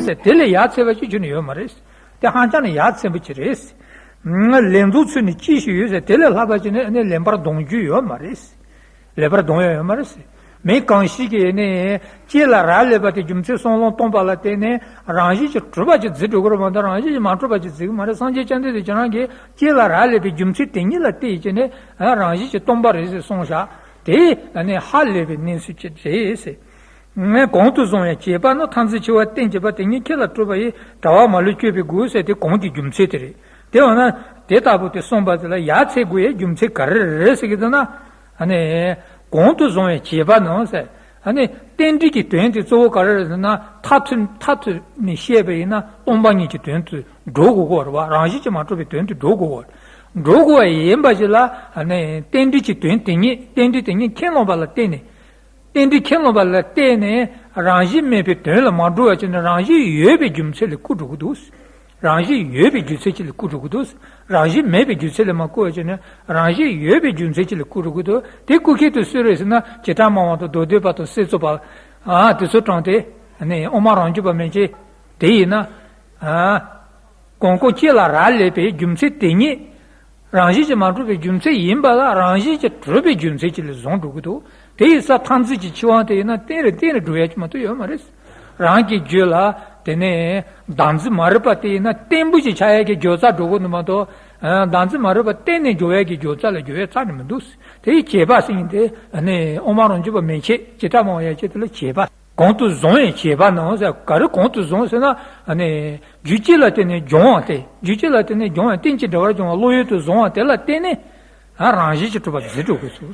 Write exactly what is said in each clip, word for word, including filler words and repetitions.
ཟེར་དེ་ལས་ཡ་མཚན་པ་ཅིག་ཁྱོན་ནས་ཡོད་མ་རེད། དེ་ཧང་ཅང་ནས་ཡ་མཚན་པོ་ཅིག་རེད། ལན་རྫོགས་ཚུལ་ནི་ཅི་ཞིག་ཡོད་ཟེར་དེ་ལས་ལྷག་པ་ཅིག་ནི་ནི་ལན་པར་ལྡང་རྒྱུ་ཡོད་མ་རེད། ལན་པར་ལྡང་ཡ་ཡོད་མ་རེད། མི་གང་ཞིག་གིས་ནི་ལྕེ་ལ་རག་ལས་པ་དེ་རྒྱུ་མཚན་བསམ་བློ་གཏོང་པ་ལ་བརྟེན་ནས་རང་བཞིན་གྱིས་གྲུབ་པ་ཅིག་འཛིན་འགྲོ་གི་རེད་མ་གཏོགས་རང་བཞིན་གྱིས་མ་གྲུབ་པ་ཅིག་འཛིན་གི་མ་རེད། སངས་རྒྱས་བཅོམ་ལྡན་འདས་ཁྱེད་རང་གིས་ལྕེ་ལ་རག་ལས་པའི་རྒྱུ་མཚན་དེ་ཉིད་ལ་བརྟེན་བྱས་ནས་རང་བཞིན་གྱིས་སྟོང་པ་རེད་ཟེར་གསུངས་བཞག་དེ་ནི་ཧ་ལས་པའི་གནས་ཚུལ་ཅིག་རེད་ཟེར། ངས་གོང་དུ་བཟུང་བའི་བྱས་པ་ནི་མཐར་འཛིན་འཆི་བ་རྟེན་བྱེད་པ་དེ་ཉིད་ཁྱེད་ལ་གྲུབ་པ་ཡི་གྲྭ་བ་མ་ལུས་སྤྱོད་པའི་སྒོ་ཟེར་དེ་གོང་གི་རྒྱུ་མཚན་དེ་རེད། དེ་འོ་ན་དེ་ལྟ་བུ་དེ་གསུངས་པ་དེ་ལ་ཡ་མཚན་དགོས་ཡའི་རྒྱུ་མཚན་ག་རེ་རེད་ཟེར་གི་འདུག་ན། ཨ་ནི། གོང་དུ་བཟུང་བའི་བྱས་པ་ནི་ཟེར། ཨ་ནི་རྟེན་འབྲེལ་གྱི་དོན་དེ་གཙོ་བོ་ག་རེ་རེད་ཟེར་ན་མཐར་ཐུག་མཐར་ཐུག་ནས་བཤད་པ་ཡིན་ན་སྟོང་པ་ཉིད་ཀྱི་དོན་དུ་འགྲོ་དགོས་ཀྱི་ཡོད་རེད་བ། རང་བཞིན་གྱིས་མ་གྲུབ་པའི་དོན་དུ་འགྲོ་དགོས་ཀྱི་ཡོད་རེད། འགྲོ་དགོས་པ་ཡིན་པ་ཞིག་ལ་ཨ་ནི་རྟེན་འབྲེལ་གྱི་དོན་དེ་ཉིད་རྟེན་འབྲེལ་དེ་ཉིད་ཁས་བླངས་པ་ལ་བརྟེན་ནས། རྟེན་འབྲེལ་ཁས་བླངས་པ་ལ་བརྟེན་ནས་རང་བཞིན་མེད་པའི་དོན་ལ་མ་འགྲོ་བ་བྱས་ནས་རང་བཞིན་ཡོད་པའི་རྒྱུ་མཚན་ལ་བསྐུལ་འགྲོ་གི་འདུག་རང་བཞིན་ཡོད་པའི་རྒྱུ་མཚན་གཅིག་ལ་བསྐུལ་འགྲོ་གི་འདུག་རང་བཞིན་མེད་པའི་རྒྱུ་མཚན་ལ་མ་བསྐུལ་བ་བྱས་ནས་རང་བཞིན་ཡོད་པའི་རྒྱུ་མཚན་གཅིག་ལ་བསྐུལ་འགྲོ་གི་འདུག་དེ་བསྐུལ་མཁན་དེ་སུ་རེད་ཟེར་ན་བྱེ་བྲག་སྨྲ་བ་དང་མདོ་སྡེ་པ་དང་སེམས་ཙམ་པ། ཨ་དེ་ཚོ་དྲངས་ཏེ་ཨ་ནི་དབུ་མ་རང་རྒྱུད་པ་མན་ཆད་དེ་ཡིན་ན། ཨ། གང་གང་ལྕེ་ལ་རག་ལས་པའི་རྒྱུ་མཚན་དེ་ཉིད། རང་བཞིན་གྱིས་མ་གྲུབ་པའི་རྒྱུ་མཚན་ཡིན་པ་ལ་རང་བཞིན་གྱིས་གྲུབ་པའི་རྒྱུ་མཚན་གཅིག་ལ་བཟུང་འགྲོ་གི་འདུག་དེ་ཡིན་ཙང་མཐར་འཛིན་གྱི་འཆི་བ་དེ་ཡིན་ན་གཏན་རེ་གཏན་རེ་འགྲོ་ཡ་གཅིག་མ་གཏོགས་ཡོད་མ་རེད། རང་གི་རྒྱུད་ལ་དེ་ནས་བདག་འཛིན་མ་རིག་པ་དེ་ཡིན་ན་བརྟན་པོ་ཞིག་ཆགས་ཡ་གི་རྒྱུ་རྩ་འགྲོ་གི་འདུག་མ་གཏོགས། བདག་འཛིན་མ་རིག་པ་གཏན་ནས་འགྲོ་ཡ་གི་རྒྱུ་རྩ་ལ་འགྱུར་བ་རྩ་ནས་མི་འདུག་དེ་ཡི་བྱས་པ་ཟེར་མཁན་དེ་ནི་དབུ་མ་རང་རྒྱུད་པ་མན་ཆད་བྱེ་བྲག་སྨྲ་བ་ཡན་ཆད་དེ་ལ་བྱས་པ། གོང་དུ་བཟུང་བའི་བྱས་པ་ནི་ཟེར་ག་རེ་གོང་དུ་བཟུང་ཟེར་ན་ཨ་ནི། རྒྱུ་གཅིག་ལ་བརྟེན་ནས་འབྱུང་བ་སྟེ་རྒྱུ་གཅིག་ལ་བརྟེན་ནས་འབྱུང་བ་རྟེན་ཅིང་འབྲེལ་བར་འབྱུང་བ་བློ་ཡུལ་དུ་བཟུང་བ་དེ་ལ་བརྟེན་ནས་ཨ་རང་བཞིན་གྱིས་གྲུབ་པ་འཛིན་འགྲོ་དགོས་སོ།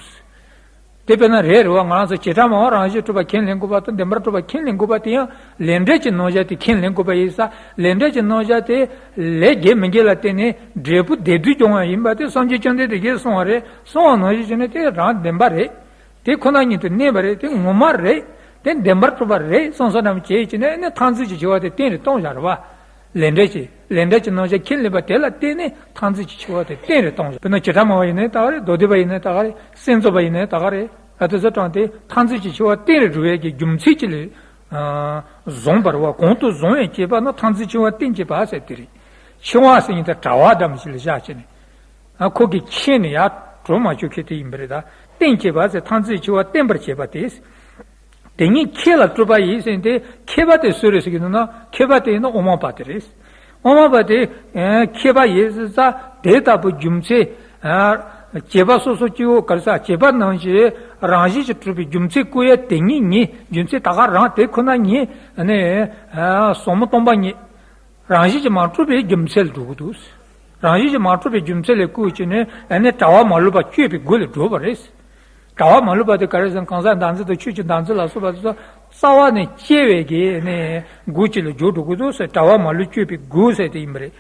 དེ་དཔེར་ན་རེད་རེད་བ། ང་རང་ཚོ་བྱེ་བྲག་སྨྲ་བ་རང་བཞིན་གྲུབ་པ་ཁས་ལེན་དགོས་པ་དང་བདེན་པར་གྲུབ་པ་ཁས་ལེན་དགོས་པ་དེ་ཡང་ལས་འབྲས་ཀྱི་རྣམ་གཞག་དེ་ཁས་ལེན་དགོས་པ་ཡིན་ཙང་ལས་འབྲས་ཀྱི་རྣམ་གཞག་དེ་ལས་དགེ་མི་དགེ་ལ་བརྟེན་ནས་འབྲས་བུ་བདེ་སྡུག་འབྱུང་བ་ཡིན་པ་དེ་སངས་རྒྱས་བཅོམ་ལྡན་འདས་ཀྱིས་གསུངས་པ་རེད། གསུངས་པ་ནང་བཞིན་བྱས་ན་དེ་རང་བདེན་པ་རེད། དེ་ཁོ་ན་ཉིད་དུ་གནས་པ་རེད། དེ་ངོ་མ་རེད། དེ་བདེན་པར་གྲུབ་པ་རེད་བསམ་བསམ་རྣམས་བྱས་བྱས་ནས་ནི་མཐར་འཛིན་གྱི་འཆི་བ་དེ་གཏན་རེ་གཏོང་བཞག་རེད་བ། ལས་འབྲས་ཀྱི་ལས་འབྲས་ཀྱི་རྣམ་གཞག་ཁས་ལེན་པ་དེ་ལ་བརྟེན་ནས་མཐར་འཛིན་གྱི་འཆི་བ་དེ་གཏན་རེ་གཏོང་བཞག་དཔེར་ན་བྱེ་བྲག་སྨྲ་བ་ཡིན་ནའི་ད་ག་རེད། མདོ་སྡེ་པ་ཡིན་ནའི་ད་ག་རེད། སེམས་ཙམ་པ་ཡིན་ནའི་ད་ག་རེད། ཨ་དེ་ཚོ་དྲངས་ཏེ་མཐར་འཛིན་གྱི་འཆི་བ་གཏན་རེ་འགྲོ་བའི་གི་རྒྱུ་མཚན་གཅིག་ལ་བཟུང་བ་རེད་བ། གོང་དུ་བཟུང་བའི་བྱས་པ་ནི་མཐར་འཛིན་འཆི་བ་གཏན་བྱེད་པ་ཟེར་དེ་རེད། འཆི་བ་ཟེར་མཁན་དེ་གྲྭ་བ་འདྲ་མོ་ཞིག་ལ་བཞག་བྱས་ནས། ཨ་ཁོ་གི་ཁྱེར་ནས་ཡར་གྲོལ་མ་བཅུག་མཁན་དེ་ཡིན་པ་རེད་ད། གཏན་བྱེད་པ་ཟེར་མཐར་འཛིན་འཆི་བ་བརྟན་པར་བྱེད་པ་དེ། དེ་ཉིད་ཁྱེད་ལ་གྲུབ་པ་ཡིན་ཟེར་ཏེ་མཁས་པ་དེ་སུ་རེད་ཟེར་གྱི་འདུག་ན་མཁས་པ་དེ་ཡིན་ན་དབུ་མ་པ་དེ་རེད། དབུ་མ་པ་དེ་མཁས་པ་ཡིན་ཟེར་ཙང་དེ་ལྟ་བུ་རྒྱུ་མཚན། བྱེད་པ་སོ་སོ་སྐྱེ་བོ་ག་རེ་ཟེར་བྱེད་པ་རྣམས་ཀྱི་རང་བཞིན་གྱིས་གྲུབ་པའི་རྒྱུ་མཚན་བསྐུལ་ཡ་དེ་ཉིད་ཉིད་རྒྱུ་མཚན་ད་ག་རང་དེ་ཁོ་ན་ཉིད་ནི་ཟབ་མོ་སྟོང་པ་ཉིད། རང་བཞིན་གྱིས་མ་གྲུབ་པའི་རྒྱུ་མཚན་ལ་འགྲོ་གི་འདུག་རང་བཞིན་གྱིས་མ་གྲུབ་པའི་རྒྱུ་མཚན་ལ་བསྐུལ་བྱས་ནས་ཨ་ནི་གྲྭ་བ་མ་ལུས་པ་སྤྱོད་པའི་སྒོ་ལ་འགྲོ་བ་རེད། གྲྭ་བ་མ་ལུས་པ་དེ་ག་རེ་ཟེར་ན་གང་ཟག་བདག་འཛིན་དང་ཆོས་ཀྱི་བདག་འཛིན་ལ་སོགས་པ་དེ་ཚོ་རྩ་བ་ནས་བཅད་པའི་གི་ནི་སྒོ་གཅིག་ལ་འཇུག་འགྲོ་གི་འདུག་ཟེར། གྲྭ་བ་མ་ལུས་སྤྱོད་པའི་སྒོ་ཟེར་དེ་ཡིན་པ་རེད།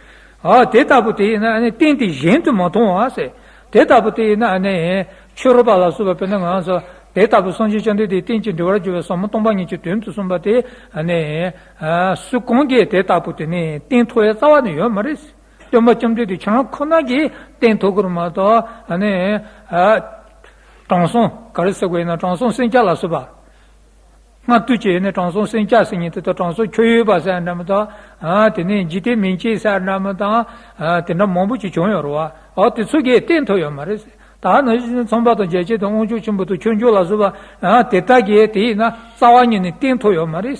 ཨ་དེ་ལྟ་བུ་དེ་ཡིན་ན་ཨ་ནི་རྟེན་དེ་གཞན་དུ་མ་མཐོང་བ་ཟེར། དེ་ལྟ་བུ་དེ་ཡིན་ན་ཨ་ནི་ཆོས་རོགས་པ་ལ་སོགས་པ་དཔེར་ན་ང་ཚོ་དེ་ལྟ་བུ་སངས་རྒྱས་བཅོམ་ལྡན་འདས་རྟེན་ཅིང་འབྲེལ་བར་འབྱུང་བའི་ཟབ་མོ་སྟོང་པ་ཉིད་ཀྱི་དོན་དུ་གསུངས་པ་དེ་ཨ་ནི་སུ་གང་གིས་དེ་ལྟ་བུ་དེ་ནི་བསྟན་ཐུབ་ཡ་རྩ་བ་ནས་ཡོད་མ་རེད། སྟོན་པ་བཅོམ་ལྡན་འདས་ཁྱེད་རང་ཁོ་ན་གིས་བསྟན་ཐུབ་ཀྱི་རེད་མ་གཏོགས་ཨ་ནི་ཨ་དྲང་སྲོང་ག་རེ་ཟེར་དགོས་ཡིན་ན་དྲང་སྲོང་སེང་ལྕམ་ལ་སོགས་པ། སྔ་དུས་ཀྱི་ཡིན་ན་དྲང་སྲོང་སེང་ལྕམ་ཟེར་མཁན་དེ་དང་དྲང་སྲོང་ཁྱོད་ཡོད་པ་ཟེར་འདྲ་མི་དང་། ཨ་དེ་ནས་འཇིག་རྟེན་མན་ཆད་ཟེར་འདྲ་མི་དང་། ཨ་དེ་འདྲ་མང་པོ་ཅིག་བྱུང་ཡོད་རེད་བ། ཨ་དེ་ཚོ་གིས་བསྟན་ཐུབ་ཡོད་མ་རེད། ད་ནང་བཞིན་ཚངས་པ་དང་རྒྱལ་ཆེན་དང་དབང་ཕྱུག་ཆེན་པོ་དང་ཆོས་འབྱོར་ལ་སོགས་པ་ཨ་དེ་དག་གིས་དེ་ཡིན་ན་རྩ་བ་ཉིད་ནས་བསྟན་ཐུབ་ཡོད་མ་རེད།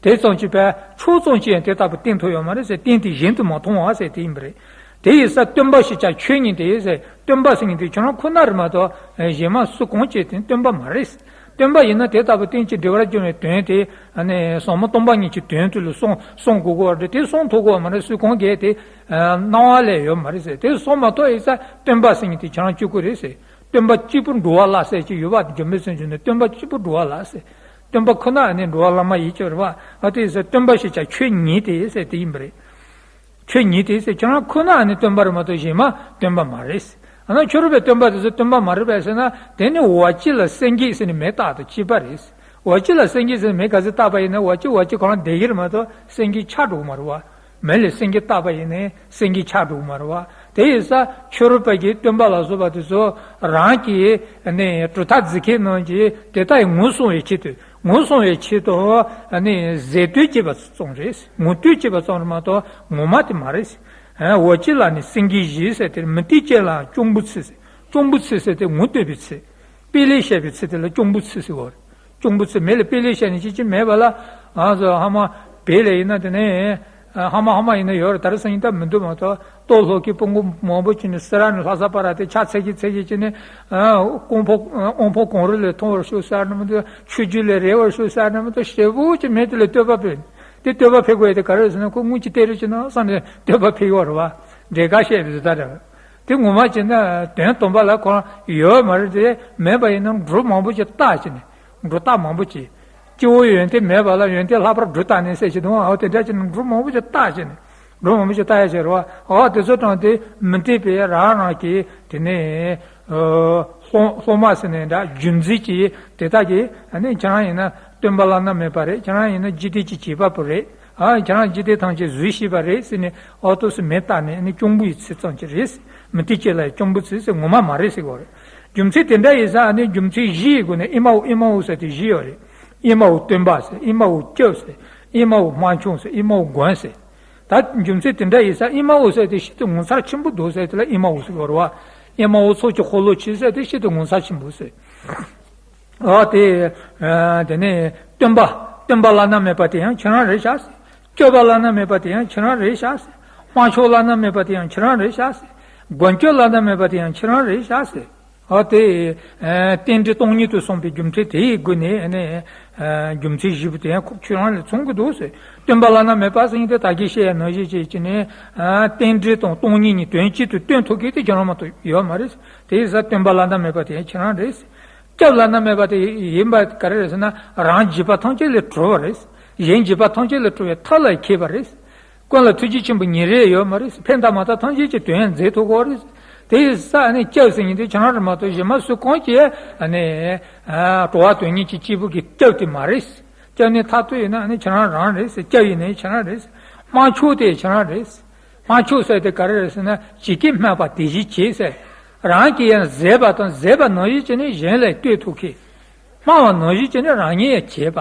དེ་ཙམ་གྱིས་པས་ཕྱོགས་ཙམ་གྱིས་ཡང་དེ་ལྟ་བུ་བསྟན་ཐུབ་ཡོད་མ་རེད་ཟེར། རྟེན་དེ་གཞན་དུ་མ་མཐོང་བ་ཟེར་དེ་ཡིན་པ་རེད། དེ་ཡིན་ཙང་སྟོན་པ་ཞེས་བྱ་ཁྱོད་ཉིད་དེ་ཟེར། སྟོན་པ་ཟེར་མཁན་དེ་ཁྱོད་རང་ཁོ་ན་རེད་མ་གཏོགས་གཞན་མ་སུ་གང་བྱས་ཏེ་སྟོན་པ་མ་རེད། སྟོན་པ་ཡིན་ན་དེ་ལྟ་བུ་རྟེན་ཅིང་འབྲེལ་བར་འབྱུང་བའི་དོན་དེ་ཨ་ནི་ཟབ་མོ་སྟོང་པ་ཉིད་ཀྱི་དོན་དུ་ལ་གསུང་གསུང་དགོས་ཀྱི་ཡོད་རེད། དེ་གསུང་ཐུབ་ཀྱི་ཡོད་མ་རེད། སུ་གང་གིས་དེ་གནང་བ་ལས་ཡོད་མ་རེད་ཟེར། དེ་གསུང་མ་ཐུབ་ཡིན་ཙང་སྟོན་པ་ཟེར་མཁན་དེ་ཁྱེད་རང་གཅིག་པུ་རེད་ཟེར། སྟོན་པ་གཅིག་པུར་འགྲོ་བ་ལ་ཟེར་གྱི་ཡོད་པ། འཇམ་དཔལ་སེམས་ཀྱི་ནི་སྟོན་པ་གཅིག་པུར་འགྲོ་བ་ལ་ཟེར། སྟོན་པ་ཁོ་ན་ནི་འགྲོ་བ་བླ་མ་ཡིན་གྱི་རེད་བ། ཨ་དེ་ཟེར་སྟོན་པ་ཞེས་བྱ་ཁྱོད་ཉིད་དེ་ཟེར་དེ་ཡིན་པ་རེད། ཁྱོད་ཉིད་དེ་ཟེར་ཁྱོད་རང་ཁོ་ན་ནི་སྟོན་པ་རེད་མ་གཏོགས་གཞན་མ་སྟོན་པ་མ་རེད། ཨ་ན་ཁྱོད་རང་པའི་སྟོན་པ་དེ་ཚོ་སྟོན་པ་མ་རེད་པས་ཟེར་ན་དེ་ནི་བ་ཅི་ལ་སེང་གེ་ཟེར་ནི་མེ་བཏགས་དང་གཅིག་པ་རེད། བ་ཅི་ལ་སེང་གེ་ཟེར་ནི་མེ་ག་ཚོད་བཏགས་པ་ཡིན་ན་བ་ཅི་བ་ཅི་གང་བསྡད་ཀྱི་རེད་མ་གཏོགས་སེང་གེ་ཆགས་འགྲོ་གི་མ་རེད་བ། མེ་ལས་སེང་གེ་བཏགས་པ་ཡིན་ནའི་སེང་གེ་ཆགས་འགྲོ་གི་མ་རེད་བ། དེ་ཡིན་ཙང་ཁྱོད་རང་པ་གི་སྟོན་པ་ལ་སོགས་པ་དེ་ཚོ་རང་གི་ནི་གྲུབ་མཐའ་འཛིན་མཁན་རྣམས་ཀྱིས་དེ་ལྟ་ཡི་ངོས་བཟུང་བའི་ཆེད་དུ་ ངོ་སྲུང་བའི་ཆེད་དུ་ནི་ཟས་བསྟོད་བྱེད་པ་ཙམ་རེད། ངོ་བསྟོད་བྱེད་པ་ཙམ་རེད་མ་གཏོགས་ངོ་མ་དེ་མ་རེད། འོ་ཅི་ལ་ནི་སེང་གེ་བཞི་ཟེར་དེ་མུ་སྟེགས་ཅན་ལ་གཅུང་པོ་ཚིག་ཟེར། གཅུང་པོ་ཚིག་ཟེར་དེ་ངོ་བསྟོད་པའི་ཚིག་དཔེ་ལེགས་བཤད་པའི་ཚིག་དེ་ལ་གཅུང་པོ་ཚིག་ཟེར་བ་རེད། གཅུང་པོ་ཚིག་མི་ལ་དཔེ་ལེགས་བཤད་ནས་ཅི་ཅི་མེད་པ་ལ། ཨ་ཟོ་ཧ་མ་བེ་ལ་ཡིན་ན་དེ་ནས། ཨ་ཧ་མ་ཧ་མ་ཡིན་ན་ཡོད་རེད། ད་རེས་སང་ཉིན་ད་མི་འདུག་མ་གཏོགས་ལྟོ་ལྷོག་གི་སྤུ་གུ་མང་པོ་ཅིག་ནི་སེ་ར་ནས་ལྷ་ས་བར་དེ་ཕྱག་འཚལ་གྱི་འཚལ་གྱི་ཅིག་ནི། ཨ་དབང་ཕོ་དབང་ཕོ་གངས་རི་ལས་མཐོ་བར་བཞུགས་ཟེར་ནི་མི་འདུག་ཆོས་བརྒྱུད་ལས་རེ་བར་བཞུགས་ཟེར་ནི་མི་འདུག་ཞེ་པོ་ཅིག་མེད། དེ་ལས་བསྟོད་པ་ཕུལ། དེ་བསྟོད་པ་ཕུལ་དགོས་ཡ་དེ་ག་རེ་རེད་ཟེར་ན་ཁོ་དངུལ་གྱི་སྟེར་རེ་ཅིག་གནང་བསམ་ནས་བསྟོད་པ་ཕུལ་ཡོད་རེད་བ། འབྲས་དཀར་བཤད་པའི་ཟེར་ད་རེད། དེ་ངོ་མ་བྱས་ན་དོན་དམ་པ་ལ་ཁོ་རང་ཡོད་མ་རེད་དེ། མེད་པ་ཡིན་ན་འབྲུ་མང་པོ་ཅིག་བཏགས་བྱས་ནས་འབྲུ་རྟགས་མང་པོ་ཅིག་སྤྱི་བོ་ཡོན་ཏན་མེད་པ་ལ་ཡོན་ཏན་ལྷག་པར་འབྲུ་བཏགས་ནས་ཟེར་གྱི་འདུག་འོ་དེ་འདྲ་བྱས་ནས་འབྲུ་མང་པོ་ཅིག་བཏགས་བྱས་ནས་འབྲུ་མང་པོ་ཅིག་བཏགས་ཡ་བྱས་རེད་བ། འོ་དེ་ཚོ་དྲངས་ཏེ་མུ་སྟེགས་པའི་རང་རང་གི་དེ་ནས་སློབ་སློབ་མ་ཟེར་ནས་འདྲ་རྒྱུ་མཚན་གྱིས་དེ་དག་གིས་ཨ་ནི་ཁྱེད་རང་ཡིན་ན་སྟོན་པ་བླ་ན་མེད་པ་རེད། ཁྱེད་རང་ཡིན་ན་འཇིག་རྟེན་གྱི་བྱེད་པ་པོ་རེད། ཨ་ཁྱེད་རང་འཇིག་རྟེན་ཐམས་ཅད་བཟོས་ཤེས་པ་རེད་ཟེར་ནས་ཨོ་ཏོ་སུ་མེ་བཏགས་ནས་ནི་གཅུང་པོ་ཡི་ཚིག་ཙམ་གྱི་རེད། མུ་སྟེགས་ཅན་ལ་ཡང་གཅུང་པོ་ཚིག་ཟེར་ངོ་མ་མ་རེད་ཟེར་གོ་རེད། རྒྱུ་མཚན་དེ་འདྲ་ཡིན་ཙང་ཨ་ནི་རྒྱུ་མཚན་བཞི་ཡི་སྒོ་ནས་ཨེ་མའོ་ཨེ་མའོ་ཟེར་དེ་བཞི་ཡོད་རེད། ཨེ་མའོ་སྟོན་པ་ཟེར། ཨེ་མའོ་སྐྱབས་ཟེར། ཨེ་མའོ་དམག་སྤྱོད་ཟེར། ཨེ་མའོ་མགོན་ཟེར། ད་རྒྱུ་མཚན་དེ་འདྲ་ཡིན་ཙང་ཨེ་མའོ་ཟེར་དེ་ཤིན་ཏུ་ངོ་མཚར་ཆེན་པོ་འདུག་ཟེར་དེ་ལ་ཨེ་མའོ་ཟེར་གོ་རེད་བ། ཨེ་མའོ་ཚོགས་ཀྱི་འཁོར་ལོ་ཆེ་ཟེར་དེ་ཤིན་ཏུ་ངོ་མཚར་ཆེན་པོ་ཟེར། ཨ་དེ། ཨ་དེ་ནས་སྟོན་པ། སྟོན་པ་བླ་ན་མེད་པ་དེ་ཡང་ཁྱེད་རང་རེད་ཤག་ཟེར། སྐྱོབ་པ་བླ་ན་མེད་པ་དེ་ཡང་ཁྱེད་རང་རེད་ཤག་ཟེར། དམག་ཆོག་བླ་ན་མེད་པ་དེ་ཡང་ཁྱེད་རང་རེད་ཤག་ཟེར། མགོན་སྐྱོབ་བླ་ན་མེད་པ་དེ་ཡང་ཁྱེད་རང་རེད་ཤག་ཟེར། ཨ་དེ། ཨ་རྟེན་འབྲེལ་སྟོང་ཉིད་དུ་གསུངས་པའི་རྒྱུ་མཚན་དེའི་སྒོ་ནས་ཨ་ནི། ཨ་རྒྱུ་མཚན་བཞི་པོ་དེ་ཡང་ཁོ་ཁྱེད་རང་ལ་མཚུངས་ཀྱི་འདུག་ཟེར། སྟོན་པ་བླ་ན་མེད་པ་ཟེར་མཁན་དེ་ད་གིན་བཤད་ཡ་ནང་བཞིན་བྱས་ཀྱི་ནས། ཨ་རྟེན་འབྲེལ་དང་སྟོང་ཉིད་གཉིས་དོན་གཅིག་ཏུ་སྟོན་ཐུབ་མཁན་དེ་ཁྱེད་རང་མ་གཏོགས་ཡོད་མ་རེད། དེ་ཡིན་ཙང་སྟོན་པ་བླ་ན་མེད་པ་དེ་ཡང་ཁྱེད་རང་རེད། སྐྱབས་བླ་ན་མེད་པ་དེ་ཡིན་པ་ག་རེ་རེད་ཟེར་ན་རང་འཇིགས་པ་ཐམས་ཅད་ལས་གྲོལ་བ་རེད། གཞན་འཇིགས་པ་ཐམས་ཅད་ལས་གྲོལ་བའི་ཐབས་ལ་མཁས་པ་རེད། ཀུན་ལ་ཐུགས་རྗེ་ཆེན་པོ་ཉེ་རེ་ཡོད་མ་རེད། ཕན་དང་མ་ཐག་ཐམས་ཅད་ཀྱི་དོན་མཛད་ཐུབ་ཀྱི་རེད། དེ་ཡིན་ཙང་ནི་སྐྱབས་ཟེར་མཁན་དེ་ཁྱེད་རང་རེད་མ་གཏོགས་གཞན་མ་སུ་གང་གིས་ནི་གྲོལ་བ་དོན་གཉིས་ཀྱི་སྐྱེས་བུ་གི་སྐྱབས་དེ་མ་རེད། སྐྱབས་ནི་མཐར་ཐུག་ཡིན་ན་ནི་ཁྱེད་རང་རང་རེད་ཟེར། སྐྱབས་ཡིན་ནའི་ཁྱེད་རང་རེད་ཟེར། དམག་ཆོག་དེ་ཁྱེད་རང་རེད་ཟེར། དམག་ཆོག་ཟེར་དེ་ག་རེ་རེད་ཟེར་ན་ཇི་སྐད་སྨྲས་པ་དེ་བཞིན་བྱེད་ཟེར། རང་གིས་ཡང་བཟས་པ་དང་བཟས་པ་ནང་བཞིན་བྱས་ནས་གཞན་ལ་སྟེར་ཐུབ་མཁན། སྨྲ་བ་ནང་བཞིན་བྱས་ནས་རང་ཉིད་ཡང་བྱེད་པ།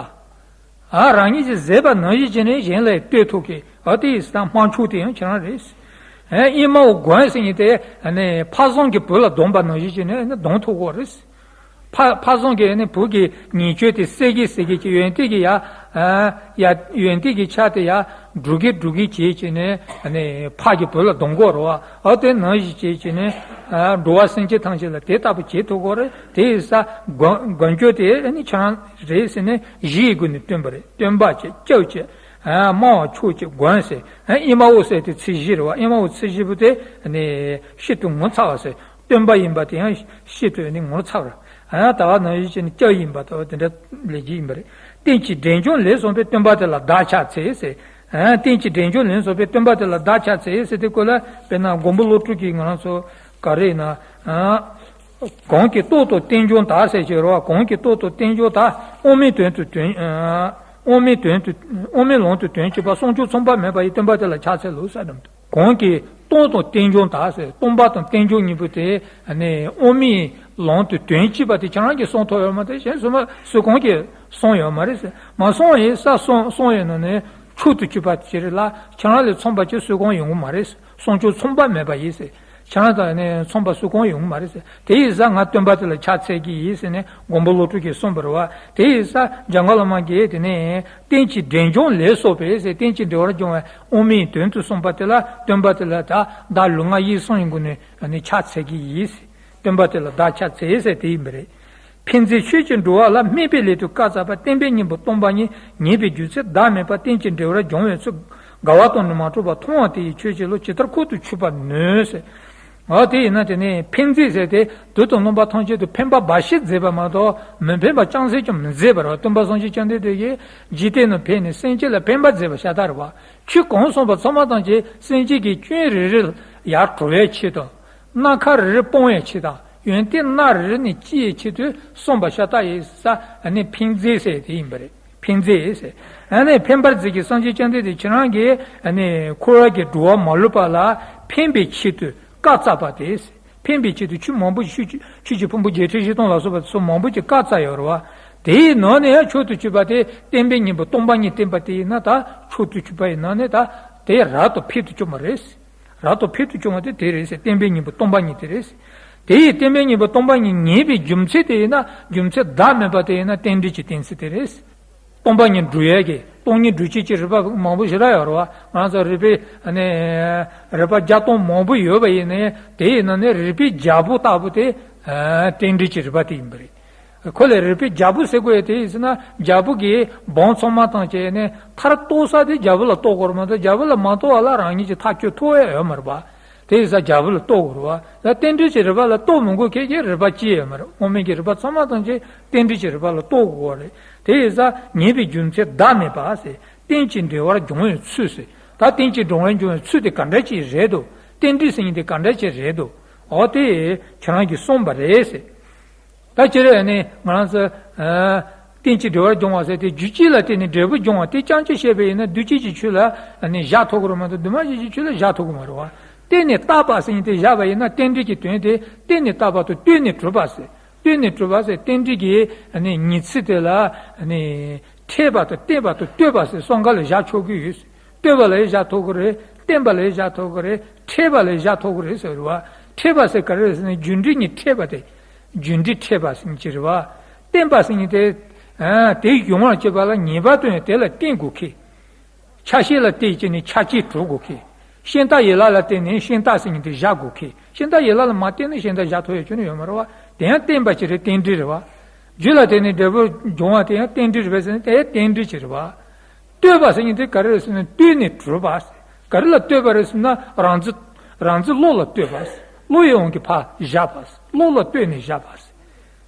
ཨ་རང་ཉིད་ཀྱིས་བཟས་པ་ནང་བཞིན་བྱས་ནས་གཞན་ལ་སྟེར་ཐུབ་མཁན། ཨ་དེ་ཡིན་ཙང་དམག་ཆོག་དེ་ཡང་ཁྱེད་རང་རེད། ཨེ་ཨེ་མའོ་མགོན་ཟེར་མཁན་དེ་ནི་ཕ་བཟང་གི་བུ་ལ་གདམས་པ་ནང་བཞིན་བྱས་ནས་ནི་གདམས་ཐུབ་ཀྱི་རེད། ཕ་ཕ་བཟང་གིས་ནི་བུ་གི་ཉེས་སྤྱོད་དེ་སེལ་གི་སེལ་གི་ཀྱི་ཡོན་ཏན་གྱི་ཡ། ཨ་ཡ་ཡོན་ཏན་གྱི་ཆ་དེ་ཡ་སྒྲུབ་གི་སྒྲུབ་གི་བྱེད་བྱས་ནས་ནི་ཕ་གི་བུ་ལ་གདམས་ཀྱི་རེད་བ། ཨ་དེ་ནང་བཞིན་བྱེད་བྱས་ནས་ཨ་འགྲོ་བ་སེམས་ཅན་ཐམས་ཅད་ལ་དེ་ལྟ་བུ་བྱེད་ཐུབ་ཀྱི་རེད། དེ་ཡིན་ཙང་མགོན་མགོན་སྐྱོབ་དེ་ནི་ཁྱེད་རང་རེད་ཟེར་ནས་བཞི་ཡི་སྒོ་ནས་སྟོན་པ་རེད། སྟོན་པ་བྱས། སྐྱབས་བྱས། ཨ་སྨྲ་བ་ཆོག་བྱས། མགོན་ཟེར། ཨ་ཨེ་མའོ་ཟེར་དེ་ཚིག་བཞི་རེད་བ། ཨེ་མའོ་ཚིག་བཞི་པོ་དེ་ནི་ཤིན་ཏུ་ངོ་མཚར་བ་ཟེར། སྟོན་པ་ཡིན་པ་དེ་ཡང་ཤིན་ཏུ་ནི་ངོ་མཚར་བ། ཨ་ད་བ་ནང་བཞིན་བྱས་ནས་སྐྱབས་ཡིན་པ་དང་དེ་འདྲ་ལས་ཀྱི་ཡིན་པ་རེད། རྟེན་ཅིང་འབྲེལ་འབྱུང་ལས་གསུངས་པའི་སྟོན་པ་དེ་ལ་བདག་ཕྱག་འཚལ་ཟེར། ཨ་རྟེན་ཅིང་འབྲེལ་འབྱུང་ལས་གསུངས་པའི་སྟོན་པ་དེ་ལ་བདག་ཕྱག་འཚལ་ཟེར་དེ་སྐོར་ལ་དཔེར་ན་མགོན་པོ་ཀླུ་སྒྲུབ་ཀྱིས་ང་རང་ཚོ་ག་རེ་ཡིན་ན། ཨ་གང་གིས་རྟག་ཏུ་རྟེན་འབྱུང་དག་ཟེར་གྱི་རེད་བ། གང་གིས་རྟག་ཏུ་རྟེན་འབྱུང་དག་དབང་མེད་དོན་དུ་དོན། ཨ་དབང་མེད་དོན་དུ་དབང་མེད་ལམ་དུ་དོན་བྱེད་པ་བསམ་བྱུང་མཚུངས་པ་མེད་པ་ཡི་སྟོན་པ་དེ་ལ་ཕྱག་འཚལ་ལོ་ཟེར་གནང་འདུག་གང་གིས་སྟོང་དང་རྟེན་འབྱུང་དག་ཟེར། སྟོང་པ་དང་རྟེན་འབྱུང་གཉིས་པོ་དེ་ནི་དབང་མེད་ལམ་དུ་དོན་བྱེད་པ་དེ་ཁྱེད་རང་གིས་གསུང་ཐུབ་ཡོད་མ་རེད། གཞན་སུ་མ་སུ་གང་གིས་གསུང་ཡོད་མ་རེད་ཟེར། མ་གསུང་ཡིན་ས་གསུང་གསུང་ཡོད་ན་ནི་མཆོག་ཏུ་གྱུར་པ་ཅིག་རེད་ལ། ཁྱེད་རང་ལས་མཚུངས་པ་ཅིག་སུ་གང་ཡོང་གི་མ་རེད། བསམ་བྱུང་མཚུངས་པ་མེད་པ་ཡིན་ཟེར། ཁྱེད་རང་དང་ནི་མཚུངས་པ་སུ་གང་ཡོང་གི་མ་རེད་ཟེར། དེ་ཡིན་ཙང་ང་སྟོན་པ་དེ་ལ་ཕྱག་འཚལ་གྱི་ཡིན་ཟེར་ནས་མགོན་པོ་ཀླུ་སྒྲུབ་ཀྱིས་གསུངས་པ་རེད་བ། དེ་ཡིན་ཙང་འཇམ་མགོན་བླ་མ་གིས་དེ་ནས་རྟེན་ཅིང་འབྲེལ་འབྱུང་ལས་གསུངས་པའི་ཟེར། རྟེན་ཅིང་འབྲེལ་བར་འབྱུང་བའི་དབང་མེད་དོན་དུ་གསུངས་པ་དེ་ལ་སྟོན་པ་དེ་ལ་ད་བདག་ལུས་ངག་ཡིད་གསུམ་ཡི་སྒོ་ནས་ནི་ཕྱག་འཚལ་གྱི་ཡིན་ཟེར། སྟོན་པ་དེ་ལ་བདག་ཕྱག་འཚལ་ཟེར་དེ་ཡིན་པ་རེད། ཕན་མཛད་ཆོས་ཀྱི་འགྲོ་བ་ལ། སྨན་པའི་སླད་དུ་བཀའ་སྩལ་པ། བསྟན་པའི་སྙིང་པོ་སྟོང་པ་ཉིད། ཉན་པའི་རྒྱུ་ཚད་བདག་མེད་པ། རྟེན་ཅིང་འབྲེལ་བར་འབྱུང་བའི་ཚུལ། དགའ་བ་དང་ནི་མ་གྲུབ་པ། མཐོང་བ་དེ་ཡི་ཆོས་ཀྱི་བློ། ཇི་ལྟར་ཁོག་ཏུ་ཆུད་པར་ནུས་ཟེར། འོ་དེ་ཡིན་ན་དེ་ནི་ཕན་མཛད་ཟེར་ཏེ་དུག་དང་རློན་པ་ཐམས་ཅད་དུ་ཕན་པ་འབའ་ཞིག་མཛད་པ་མ་གཏོགས་མི་ཕན་པ་ཅང་ཟད་ཀྱང་མི་མཛད་པར་བ། སྟོན་པ་སངས་རྒྱས་བཅོམ་ལྡན་འདས་ཀྱིས་འཇིག་རྟེན་ན་ཕེབས་ནས་སེམས་ཅན་ལ་ཕན་པ་མཛད་པ་ཤ་སྟག་རེད་བ། ཆོས་གང་གསུངས་པ་ཚང་མ་ཐམས་ཅད་སེམས་ཅན་གྱི་སྐྱོན་རེ་རེ་ཡར་གྲོལ་བའི་ཆེད་དུ། སྣ་ཁ་རེ་རེ་སྤོང་བའི་ཆེད་དང་ཡོན་ཏན་སྣ་རེ་རེ་ནས་ལྕི་བའི་ཆེད་དུ་གསུངས་པ་ཤ་སྟག་ཡིན་ས། ཨ་ནི་ཕན་མཛད་ཟེར་དེ་ཡིན་པ་རེད། ཕན་མཛད་ཟེར། ཨ་ནི་ཕན་པར་མཛད་ཀྱི་སངས་རྒྱས་བཅོམ་ལྡན་འདས་ཁྱེད་རང་གིས་ཨ་ནི་འཁོར་བ་གི་འགྲོ་བ་མ་ལུས་པ་ལ་ཕན་པའི་ཆེད་དུ་བཀའ་སྩལ་པ་དེ། ཕན་པའི་ཆེད་དུ་ཆོས་མང་པོ་ཞིག་ཆོས་ཆོས་ཀྱི་ཕུང་པོ་བརྒྱད་ཁྲི་བཞི་སྟོང་ལ་སོགས་པ་སོགས་མང་པོ་ཅིག་བཀའ་སྩལ་ཡོད་རེད་བ། དེའི་ནང་ནས་ཡང་མཆོག་ཏུ་གྱུར་པ་དེ་བསྟན་པའི་སྙིང་པོ་སྟོང་པ་ཉིད་བསྟན་པ་དེ་ཡིན་ན། ད་མཆོག་ཏུ་གྱུར་པ་ཡི་ནང་ནས་ད་དེ་རབ་ཏུ་འཕེལ་དུ་བྱུང་བ་རེད། རབ་ཏུ་འཕེལ་དུ་བྱུང་བ་དེ་དེ་རེད་ཟེར། བསྟན་པའི་སྙིང་པོ་སྟོང་པ་ཉིད་དེ་རེད། དེ་ཡི་བསྟན་པའི་སྙིང་པོ་སྟོང་པ་ཉིད་ངེས་པའི་རྒྱུ་མཚན་དེ་ཡིན་ན། རྒྱུ་མཚན་བདག་མེད་པ་དེ་ཡིན་ན་རྟེན་འབྲེལ་གྱི་གཏན་ཚིགས་དེ་རེད། སྟོང་པ་ཉིད་སྒྲུབ་ཡས་ཀྱི་སྟོང་ཉིད་སྒྲུབ་བྱེད་ཀྱི་རིགས་པ་མང་པོ་ཞེ་དྲག་ཡོད་རེད་བ། ང་ཚོ་རིགས་པའི་ནི་རིགས་པ་བརྒྱ་སྟོང་མང་པོ་ཡོད་པ་ཡིན་ནའི། དེ་ཡིན་ན་ནི་རིགས་པའི་རྒྱལ་པོ་ལྟ་བུ་དེ་རྟེན་འབྲེལ་གྱི་རིགས་པ་དེ་ཡིན་པ་རེད། ཁོ་ལས་རིགས་པའི་རྒྱལ་པོ་ཟེར་དགོས་ཡ་དེ་ཡིན་ཟེར་ན། རྒྱལ་པོ་གིས་འབངས་ཚང་མ་ཐམས་ཅད་ནི་མཐར་གཏུགས་ས་དེ་རྒྱལ་པོ་ལ་གཏུགས་དགོས་རེད་མ་གཏོགས། རྒྱལ་པོ་ལ་མ་གཏུགས་པ་ལ་རང་ཉིད་ཀྱི་མཐར་འཁྱོལ་ཐུབ་ཡ་ཡོད་མ་རེད་པ། དེ་ཡིན་ཙང་རྒྱལ་པོ་ལ་གཏུགས་དགོས་རེད་བ། ད་རྟེན་འབྲེལ་གྱི་རིགས་པ་ལ་གཏུགས་མི་དགོས་མཁན་གྱི་རིགས་པ་ཅི་ཡང་མ་རེད། དབུ་མའི་གི་རིགས་པ་ཚང་མ་ཐམས་ཅད་རྟེན་འབྲེལ་གྱི་རིགས་པ་ལ་གཏུགས་དགོས་རེད། དེ་ཡིན་ཙང་ངེས་པའི་རྒྱུ་མཚན་བདག་མེད་པ་ཟེར། རྟེན་ཅིང་འབྲེལ་བར་འབྱུང་བའི་ཚུལ་ཟེར། ད་རྟེན་ཅིང་འབྲེལ་བར་འབྱུང་བའི་ཚུལ་དེ་ག་འདྲ་ཅིག་རེད་འདུག་རྟེན་འབྲེལ་ཟེར་མཁན་དེ་ག་འདྲ་ཅིག་རེད་འདུག་འོ་དེ་ཁྱེད་རང་གིས་གསུངས་པ་རེད་ཟེར། ད་སྤྱིར་ནི་ང་རང་ཚོ་ཨ་རྟེན་ཅིང་འབྲེལ་བར་འབྱུང་བ་ཟེར་དེ། རྒྱུ་གཅིག་ལ་བརྟེན་ནས་འབྲས་བུ་འབྱུང་བ་དེ་རྐྱང་གཅིག་བཤད་པ་ཡིན་ན། དུས་གཅིག་གི་ཆོས་ལ་ནི་བཞག་ཐུབ་ཀྱི་རེད་མ་གཏོགས། དུས་མ་གཅིག་གི་ཆོས་ལ་བཞག་ཐུབ་ཀྱི་མ་རེད་བ། བརྟེན་ནས་བཏགས་པ་ཟེར་མཁན་དེ་བཞག་པ་ཡིན་ན། རྟེན་འབྲེལ་གྱི་དོན་དེ་བརྟེན་ནས་བཏགས་པ་དང་ལྟོས་ནས་གྲུབ་པ་ཟེར། ལྟོས་ནས་གྲུབ་པ་ཟེར། རྟེན་འབྲེལ་གྱི་ནི་ངེས་ཚིག་དེ་ལ་ནི་འཕྲད་པ་དང་བརྟེན་པ་དང་ལྟོས་པ་ཟེར་གསུམ་ཀ་ལ་བཞག་ཆོག་གི་ཡོད། ལྟོས་པ་ལ་ཡང་བཞག་ཐུབ་ཀྱི་རེད། བརྟེན་པ་ལ་ཡང་བཞག་ཐུབ་ཀྱི་རེད། འཕྲད་པ་ལ་ཡང་བཞག་ཐུབ་ཀྱི་རེད་ཟེར་བ། འཕྲད་པ་ཟེར་ག་རེ་རེད་ཟེར་ན། རྒྱུ་འབྲས་གཉིས་འཕྲད་པ་དེ། རྒྱུ་འབྲས་འཕྲད་པ་ཟེར་མཁན་ཅིག་རེད་བ། བརྟེན་པ་ཟེར་མཁན་དེ། ཨ་དེ་ཡོང་བར་བྱེད་པ་ལ་ངེས་པར་དུ་ཡང་དེ་ལ་བརྟེན་དགོས་ཀི། ཆ་ཤས་ལ་བརྟེན་བྱས་ནས་ཆ་རྐྱེན་གྲུབ་དགོས་ཀི། ཤིང་རྟ་ཡན་ལག་ལ་བརྟེན་ནས་ཤིང་རྟ་ཟེར་མཁན་དེ་བཞག་དགོས་ཀི། ཤིང་རྟ་ཡན་ལག་ལ་མ་བརྟེན་ན་ཤིང་རྟ་བཞག་ཐུབ་ཡ་ཁྱོན་ནས་ཡོད་མ་རེད་བ། དེ་ཡང་བརྟེན་པ་ཅིག་རེད། རྟེན་འབྲེལ་རེད་བ། རྒྱུ་ལ་བརྟེན་ནས་འབྲས་བུ་འབྱུང་བ་དེ་ཡང་རྟེན་འབྲེལ་རེད་པས་ཟེར་ན། དེ་ཡང་རྟེན་འབྲེལ་ཅིག་རེད་བ། ལྟོས་པ་ཟེར་མཁན་དེ་ག་རེ་རེད་ཟེར་ན། ལྟོས་ནས་གྲུབ་པ་ཟེར། ག་རེ་ལ་ལྟོས་པ་རེད་ཟེར་ན། རང་རྒྱུ། རང་རྒྱུ་བློ་ལ་ལྟོས་པ་ཟེར། བློ་ཡི་དབང་གིས་ཕར་བཞག་པ་ཟེར། བློ་ལ་ལྟོས་ནས་བཞག་པ་ཟེར།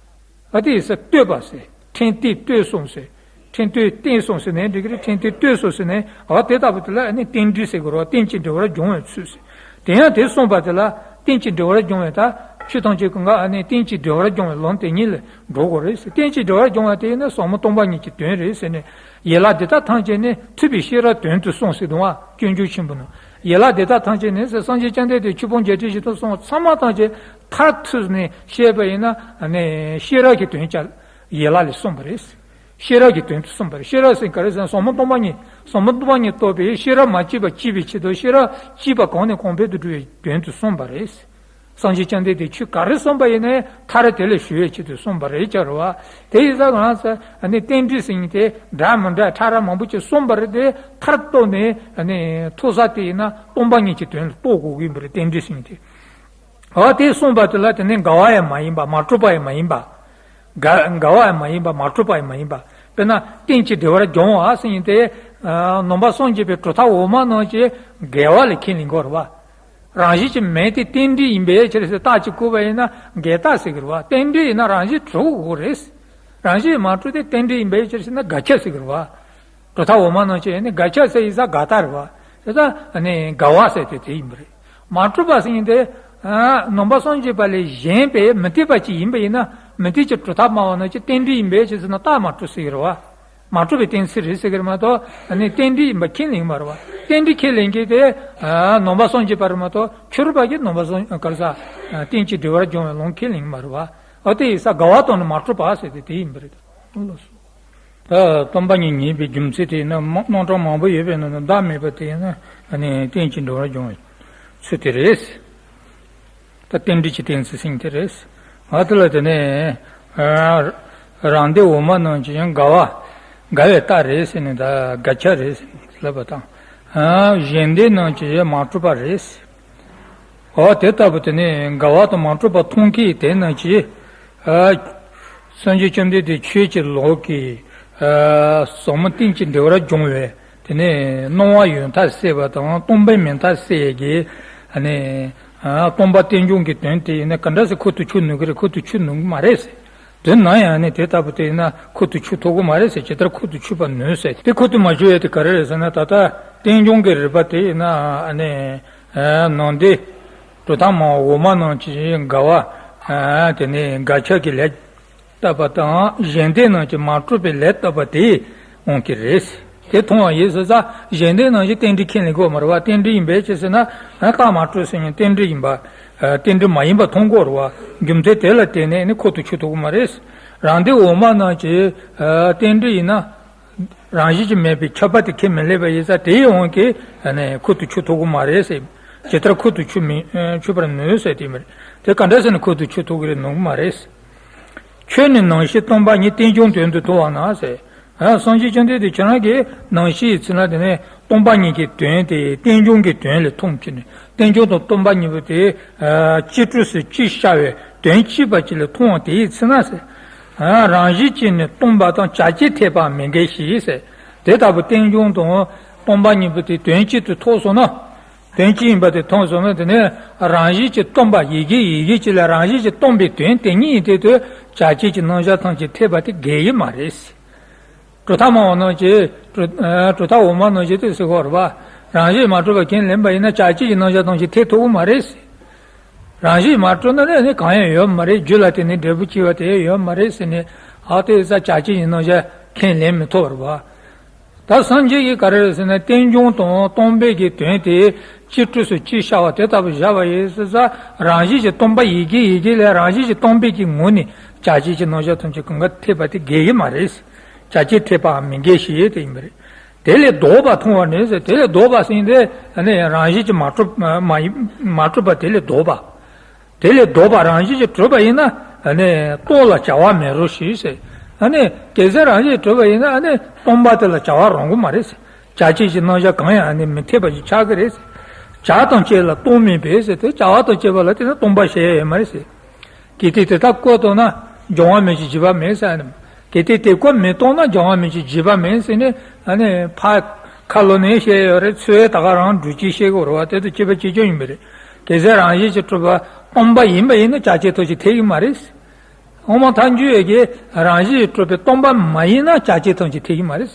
ཨ་དེ་ཡིན་ས་ལྟོས་པ་ཟེར། ཕྲན་ཏེ་ལྟོས་སོང་ཟེར། ཕྲན་ཏེ་བརྟེན་སོང་ཟེར་ནའི་འགྲིག་གི་རེད། ཕྲན་ཏེ་ལྟོས་སོང་ཟེར་ནའི། འོ་དེ་ལྟ་བུ་དེ་ལ་ཨ་ནི་རྟེན་འབྲེལ་ཟེར་དགོས་རེད་བ། རྟེན་ཅིང་འབྲེལ་བར་འབྱུང་བའི་ཚུལ་ཟེར། དེ་ཡང་དེ་གསུངས་པ་དེ་ལ་རྟེན་ཅིང་འབྲེལ་བར་འབྱུང་བའི། ད་ཆོས་ཐམས་ཅད་ཀུན་ག་ཨ་ནི་རྟེན་ཅིང་འབྲེལ་བར་འབྱུང་བའི་ལམ་དེ་ཉིད་ལ་འགྲོ་དགོས་རེད་ཟེར། རྟེན་ཅིང་འབྲེལ་བར་འབྱུང་བ་དེ་ཡིན་ན་ཟབ་མོ་སྟོང་པ་ཉིད་ཀྱི་དོན་རེད་ཟེར་ནས། ཡན་ལག་འདི་དག་ཐམས་ཅད་ནི་ཐུབ་པའི་ཤེས་རབ་དོན་དུ་གསུངས་ཟེར་འདུག་བ། སྤྱོད་འཇུག་ཆེན་པོ་ནང་། ཡན་ལག་འདི་དག་ཐམས་ཅད་ནི་ཟེར། སངས་རྒྱས་བཅོམ་ལྡན་འདས་ཆོས་ཕུང་བརྒྱད་ཁྲི་བཞི་སྟོང་གསུངས་པ་ཚང་མ་ཐམས་ཅད་མཐར་ཐུག་ནས་བཤད་པ་ཡིན་ན། ཨ་ནི་ཤེས་རབ་ཀྱི་དོན་ཀྱང་ཡན་ལག་ལས་གསུངས་པ་རེད། ཤེས་རབ་ཀྱི་དོན་དུ་གསུངས་པ་རེད། ཤེས་རབ་ཟེར་ག་རེ་ཟེར་ན། ཟབ་མོ་སྟོང་པ་ཉིད། ཟབ་མོ་སྟོང་པ་ཉིད་རྟོགས་པའི་ཤེས་རབ་མ་སྐྱེས་པ་སྐྱེ་བའི་ཆེད་དུ། ཤེས་རབ་སྐྱེས་པ་གང་ནས་གང་འཕེལ་དུ་འགྲོ་བའི་དོན་དུ་གསུངས་པ་རེད། སངས་རྒྱས་བཅོམ་ལྡན་འདས་ཆོས་ག་རེ་གསུངས་པ་ཡིན་ནའི་མཐར་དེ་ལ་ཞུ་བའི་ཆེད་དུ་གསུངས་པ་རེད་ཅེས་རེད་བ། དེ་ཡིན་ཙང་ང་རང་ཚོ་ཨ་ནི་རྟེན་འབྲེལ་ཟེར་མཁན་དེ་འདྲ་མི་འདྲ་ཕྲ་རགས་མང་པོ་ཅིག་གསུངས་པ་རེད་དེ། མཐར་གཏུགས་ནས་ཨ་ནི་ཐུག་ས་དེ་ཡིན་ན་སྟོང་པ་ཉིད་ཀྱི་དོན་ལ་རྟོགས་དགོས་ཀྱི་ཡིན་པ་རེད། རྟེན་འབྲེལ་ཟེར་མཁན་དེ། འོ་དེ་གསུངས་པ་དེ་ལ་དེ་ནི་འགལ་བ་ཡང་མ་ཡིན་པ། མ་གྲུབ་པ་ཡང་མ་ཡིན་པ། འགལ་འགལ་བ་ཡང་མ་ཡིན་པ། མ་གྲུབ་པ་ཡང་མ་ཡིན་པ། དཔེར་ན་རྟེན་ཅིང་འབྲེལ་བར་འབྱུང་བ་ཟེར་མཁན་དེ། ཨ་ནང་པ་སངས་རྒྱས་པའི་གྲུབ་མཐའ་འོག་མ་རྣམས་ཀྱིས་འགལ་བ་ལ་ཁས་ལེན་གྱི་ཡོད་རེད་བ། རང་བཞིན་གྱིས་མེད་དེ་རྟེན་འབྲེལ་ཡིན་པའི་ཕྱིར་ཟེར་རྟགས་ཅིག་བཀོད་པ་ཡིན་ན་འགལ་རྟགས་ཟེར་གྱི་རེད་བ། རྟེན་འབྲེལ་ཡིན་ན་རང་བཞིན་གྲུབ་དགོས་རེད། རང་བཞིན་མ་གྲུབ་དེ་རྟེན་འབྲེལ་ཡིན་པའི་ཕྱིར་ཟེར་ན་དགག་བྱ་ཟེར་གྱི་རེད་བ། གྲུབ་མཐའ་འོག་མ་རྣམས་ཀྱིས་ནི་དགག་བྱ་ཟེར་ཡིན་ཙང་དགག་རྟགས་རེད་བ། དེ་ལྟར་ནི་འགལ་བ་ཟེར་དེ་དེ་ཡིན་པ་རེད། མ་གྲུབ་པ་ཟེར་མཁན་དེ། ཨ་ནང་པ་སངས་རྒྱས་པ་ལས་གཞན་པའི་མུ་སྟེགས་པ་ཅིག་ཡིན་པ་ཡིན་ན། མུ་སྟེགས་ཀྱི་གྲུབ་མཐའ་སྨྲ་བ་རྣམས་ཀྱིས་རྟེན་འབྲེལ་ཡིན་པའི་ཕྱིར་ཟེར་ན་རྟགས་མ་གྲུབ་ཟེར་གྱི་རེད་བ། མ་གྲུབ་པའི་གཏན་ཚིགས་རེད་ཟེར་གྱི་རེད་མ་གཏོགས། ཨ་ནི་རྟེན་འབྲེལ་ཡིན་པ་ཁས་ལེན་གྱི་མ་རེད་བ། རྟེན་འབྲེལ་ཁས་ལེན་མཁན་དེ་ཨ་ནང་པ་སངས་རྒྱས་པ་རེད་མ་གཏོགས། ཆོས་རིག་པ་གིས་ནང་པ་སངས་ག་རེ་ཟ། རྟེན་ཅིང་འབྲེལ་བར་འབྱུང་བའི་ལམ་ཁས་ལེན་གྱི་མ་རེད་བ། འོ་དེ་ཡིན་ཙང་འགལ་བ་དང་ནི་མ་གྲུབ་པ་ཟེར་དེ་དེ་ཡིན་པ་རེད། ད་སྟོང་པ་ཉིད་ངེས་པའི་རྒྱུ་མཚན་དེ་ཡིན་ན། རྣམ་གྲངས་མང་པོ་ཡོད་པའི་ནང་ནས་བདག་མེད་པ་དེ་ཡིན་ན། ཨ་ནི་རྟེན་ཅིང་འབྲེལ་བར་འབྱུང་བའི་ཚུལ་དེ་རེད། ད་རྟེན་འབྲེལ་གྱི་གཏན་ཚིགས་ཟེར་མཁན་དེ་རེད། ང་དེ་ལ་དེ་ནས་ཨ་རང་སྡེ་འོག་མ་རྣམས་ཀྱིས་འགལ་བ། འགལ་བའི་རྟགས་རེད་ཟེར་ནས། ད་དགག་བྱ་རེད་ཟེར་ནས་ལབ་པ་དང་། ཨ་གཞན་སྡེ་རྣམས་ཀྱིས་མ་གྲུབ་པ་རེད། འོ་དེ་ལྟ་བུ་དེ་ནི་འགལ་བ་དང་མ་གྲུབ་པ་མཐོང་མཁན་དེ་རྣམས་ཀྱིས། ཨ་སངས་རྒྱས་བཅོམ་ལྡན་འདས་ཆོས་ཀྱི་ལུགས་ཀྱི་ཨ་ཟབ་མོ་རྟེན་ཅིང་འབྲེལ་བར་འབྱུང་བའི་དེ་ནི་སྣང་བ་ཡོད་མཐའ་སེལ་བ་དང་སྟོང་པའི་མེད་མཐའ་སེལ་ཡས་ཀྱི། ཨ་ནི་ཨ་སྟོང་པ་རྟེན་འབྱུང་གི་དོན་དེ་ཡིན་ན་ག་འདྲ་སེ་ཁུར་དུ་ཆུད་ནུས་ཀྱི་རེད། ཁུར་དུ་ཆུད་ནུས་ཀྱི་མ་རེད་ཟེར། དེ་ན་ཡང་ནི་དེ་ལྟ་བུ་དེ་ཡིན་ན་ཁུར་དུ་ཆུད་ཐུབ་ཀྱི་མ་རེད་ཟེར། ཇི་ལྟར་ཁུར་དུ་ཆུད་པར་ནུས་ཟེར། དེ་ཁུར་དུ་མ་ཆུད་ཡས་དེ་ག་རེ་རེད་ཟེར་ན། ད་ལྟ་རྟེན་འབྱུང་གི་རིགས་པ་དེ་ཡིན་ན། ཨ་ནི་ནང་སྡེ་གྲུབ་མཐའ་མ་འོག་མ་རྣམས་ཀྱིས་འགལ་བ། ཨ་དེ་ནི་དགག་བྱ་གི་ལས་བཏབ་པ་དང་། གཞན་སྡེ་རྣམས་ཀྱིས་མ་གྲུབ་པའི་ལས་བཏབ་པ་དེ་འོང་གི་རེད། དེ་མཐོང་བ་ཡིན་ཟེར་ཙང་། གཞན་སྡེ་རྣམས་ཀྱིས་རྟེན་འབྲེལ་ཁས་ལེན་དགོས་མ་རེད་བ། རྟེན་འབྲེལ་ཡིན་པའི་ཕྱིར་ཟེར་ན། ཨ་རྟགས་མ་གྲུབ་ཟེར་མཁན་རྟེན་འབྲེལ་ཡིན་པ། ཨ་རྟེན་འབྲེལ་མ་ཡིན་པ་མཐོང་དགོས་རེད་བ། རྒྱུ་མཚན་དེ་ལ་བརྟེན་ནས་ནི་ཁུར་དུ་ཆུད་ཐུབ་ཀྱི་མ་རེད། རང་སྡེ་འོག་མ་རྣམས་ཀྱི་ཨ་རྟེན་འབྲེལ་ཡིན་ན། རང་བཞིན་གྱིས་མེད་པའི་ཁྱབ་པ་དེ་ཁས་མི་ལེན་པ་ཡིན་ཙང་། དེའི་དབང་གིས་ཨ་ནི་ཁུར་དུ་ཆུད་ཐུབ་ཀྱི་མ་རེད་ཟེར། ཇི་ལྟར་ཁུར་དུ་ཆུད་མི་ཆུད་པར་ནུས་ཟེར་དེ་མ་རེད། དེ་ག་འདྲ་ཟེར་ན་ཁུར་དུ་ཆུད་ཐུབ་ཀྱི་རེད། ནུས་ཀྱི་མ་རེད། ཁྱོད་ནི་ནང་བཞིན་སྟོང་པ་ཉིད། རྟེན་འབྱུང་དོན་དུ་མཐོང་བ་ན་ཟེར། ཨ་སངས་རྒྱས་བཅོམ་ལྡན་འདས་ཁྱེད་རང་གིས་ནང་བཞིན་ཡིན་ཚེ་ན། དེ་ནས་སྟོང་པ་ཉིད་ཀྱི་དོན་དེ་རྟེན་འབྱུང་གི་དོན་ལས་མཐོང་བྱས་ནས། རྟེན་འབྱུང་དང་སྟོང་པ་ཉིད་པོ་དེ་ཨ་གཅིག་གྲོགས་སུ་གཅིག་ཤར་བའི་དོན་གཅིག་པ་གཅིག་ལ་མཐོང་བ་དེ་ཡིན་ཚེ་ན་ཟེར། ཨ་རང་བཞིན་གྱིས་ནི་སྟོང་པ་དང་། བྱ་བྱེད་འཐད་པའང་མི་འགལ་ཞེས་ཟེར། དེ་ལྟ་བུ་རྟེན་འབྱུང་དང་སྟོང་པ་ཉིད་པོ་དེ་དོན་གཅིག་ཏུ་མཐོང་སོང་ན། དོན་གཅིག་ཡིན་པ་དེ་མཐོང་སོང་ན། དེ་ནས་རང་བཞིན་གྱིས་སྟོང་པ་ཡི་གེ་ཡི་གེ་གཅིག་ལ་རང་བཞིན་གྱིས་སྟོང་པའི་དོན་དེ་ཉིད་ཡིན་དུས་དུ། བྱ་བྱེད་ཀྱི་རྣམ་གཞག་ཐམས་ཅད་འཐད་པ་དེ་འགལ་གྱི་མ་རེད། གྲུབ་མཐའ་སྨྲ་བ་རྣམས་ཀྱིས། གྲུབ་ཨ་གྲུབ་མཐའ་འོག་མ་རྣམས་ཀྱིས་དེ་ཟེར་གྱི་ཡོད་རེད་པ། རང་བཞིན་མ་གྲུབ་པ་ཁས་ལེན་པ་ཡིན་ན། བྱ་བྱེད་ཀྱི་རྣམ་གཞག་ཐམས་ཅད་འཐད་ཐུབ་ཀྱི་མ་རེད་ཟེར། རང་བཞིན་མ་གྲུབ་ན་ནི་གང་ཡང་ཡོད་མ་རེད། རྒྱུ་ལ་བརྟེན་ནས་འབྲས་བུ་སྐྱེ་བ་དེ་ཡོད་མ་རེད་ཟེར་ནས། ཨ་དེ་ས་བྱ་བྱེད་ཀྱི་རྣམ་གཞག་ཁས་ལེན་མི་ཐུབ་པ་རེད་པ། ད་སངས་རྒྱས་ཀྱིས་ག་རེ་རེད་ཟེར་ན། རྟེན་འབྱུང་དང་སྟོང་པའི་གི་དོན་དེ་གཅིག་གྲོགས་སུ་གཅིག་ཤར་བ་དེ་ལྟ་བུ་བཞག་པ་ཡིན་ཙང་། རང་བཞིན་གྱིས་སྟོང་པ་ཡི་གེ་ཡི་གེ་ལས་རང་བཞིན་གྱིས་སྟོང་པའི་གི་ངོ་ནས་བྱ་བྱེད་ཀྱི་རྣམ་གཞག་ཐམས་ཅད་གང་ག་འཐད་པ་དེ་འགལ་གྱི་མ་རེད། བྱ་བྱེད་འཐད་པའང་མི་འགལ་ཞེས་དེ་ཡིན་པ་རེད། དེ་ལས་ལྡོག་པ་མཐོང་བ་ནི་ཟེར། དེ་ལས་ལྡོག་པ་ཟེར་དེ་ནི་རང་བཞིན་གྱིས་མ་གྲུབ་མ་ཡིན་མ་གྲུབ་པ་དེ་ལས་ལྡོག་པ། དེ་ལས་ལྡོག་པ་རང་བཞིན་གྱིས་གྲུབ་པ་ཡིན་ན། ཨ་ནི་སྟོང་ལ་བྱ་བ་མེད་རུང་ཞེས་ཟེར། ཨ་ནི་གལ་སྲིད་རང་བཞིན་གྱིས་གྲུབ་པ་ཡིན་ན། ཨ་ནི་སྟོང་པ་དེ་ལ་བྱ་བ་རུང་གི་མ་རེད་ཟེར། བྱ་བྱེད་ཀྱི་རྣམ་གཞག་གང་ཡང་ཨ་ནི་མི་འཐད་པ་ཞིག་ཆགས་ཀྱི་རེད་ཟེར། བྱ་དང་བྱེད་ལ་སྟོང་མིན་པས་ཟེར། དེ་བྱ་བ་དང་བྱེད་པ་ལ་དེ་ནི་སྟོང་པ་ཞེས་ཡང་ཡོད་མ་རེད་ཟེར། གལ་ཏེ་དེ་ལྟར་བཀོད་བཏང་ན། སྦྱང་བ་མིན་ཞིང་བྱིས་པ་མིན་ཟེར། ཨ་ནི་གལ་ཏེ་དེ་བཀོད་མི་བཏང་ན། སྦྱང་བ་མིན་ཞིང་བྱིས་པ་མིན་ཟེར་ནས། ཨ་ནི་ཕར་ཁ་ལོ་ནས་བཤད་ཡོད་རེད། ཚུར་ད་ག་རང་སྒྲུབ་བྱེད་བཤད་དགོས་རེད་པ། དེ་དང་གཅིག་པ་གཅིག་རྐྱང་ཡིན་པ་རེད། གལ་སྲིད་རང་བཞིན་གྱིས་གྲུབ་པ་སྟོང་པ་ཡིན་པ་ཡིན་ན། བྱ་བྱེད་ཐམས་ཅད་འཐད་ཀྱི་མ་རེད། དབུ་མ་ཐལ་འགྱུར་བའི་གི་རང་བཞིན་གྱིས་གྲུབ་པའི་སྟོང་པ་མ་ཡིན་ན། བྱ་བྱེད་ཐམས་ཅད་འཐད་ཀྱི་མ་རེད།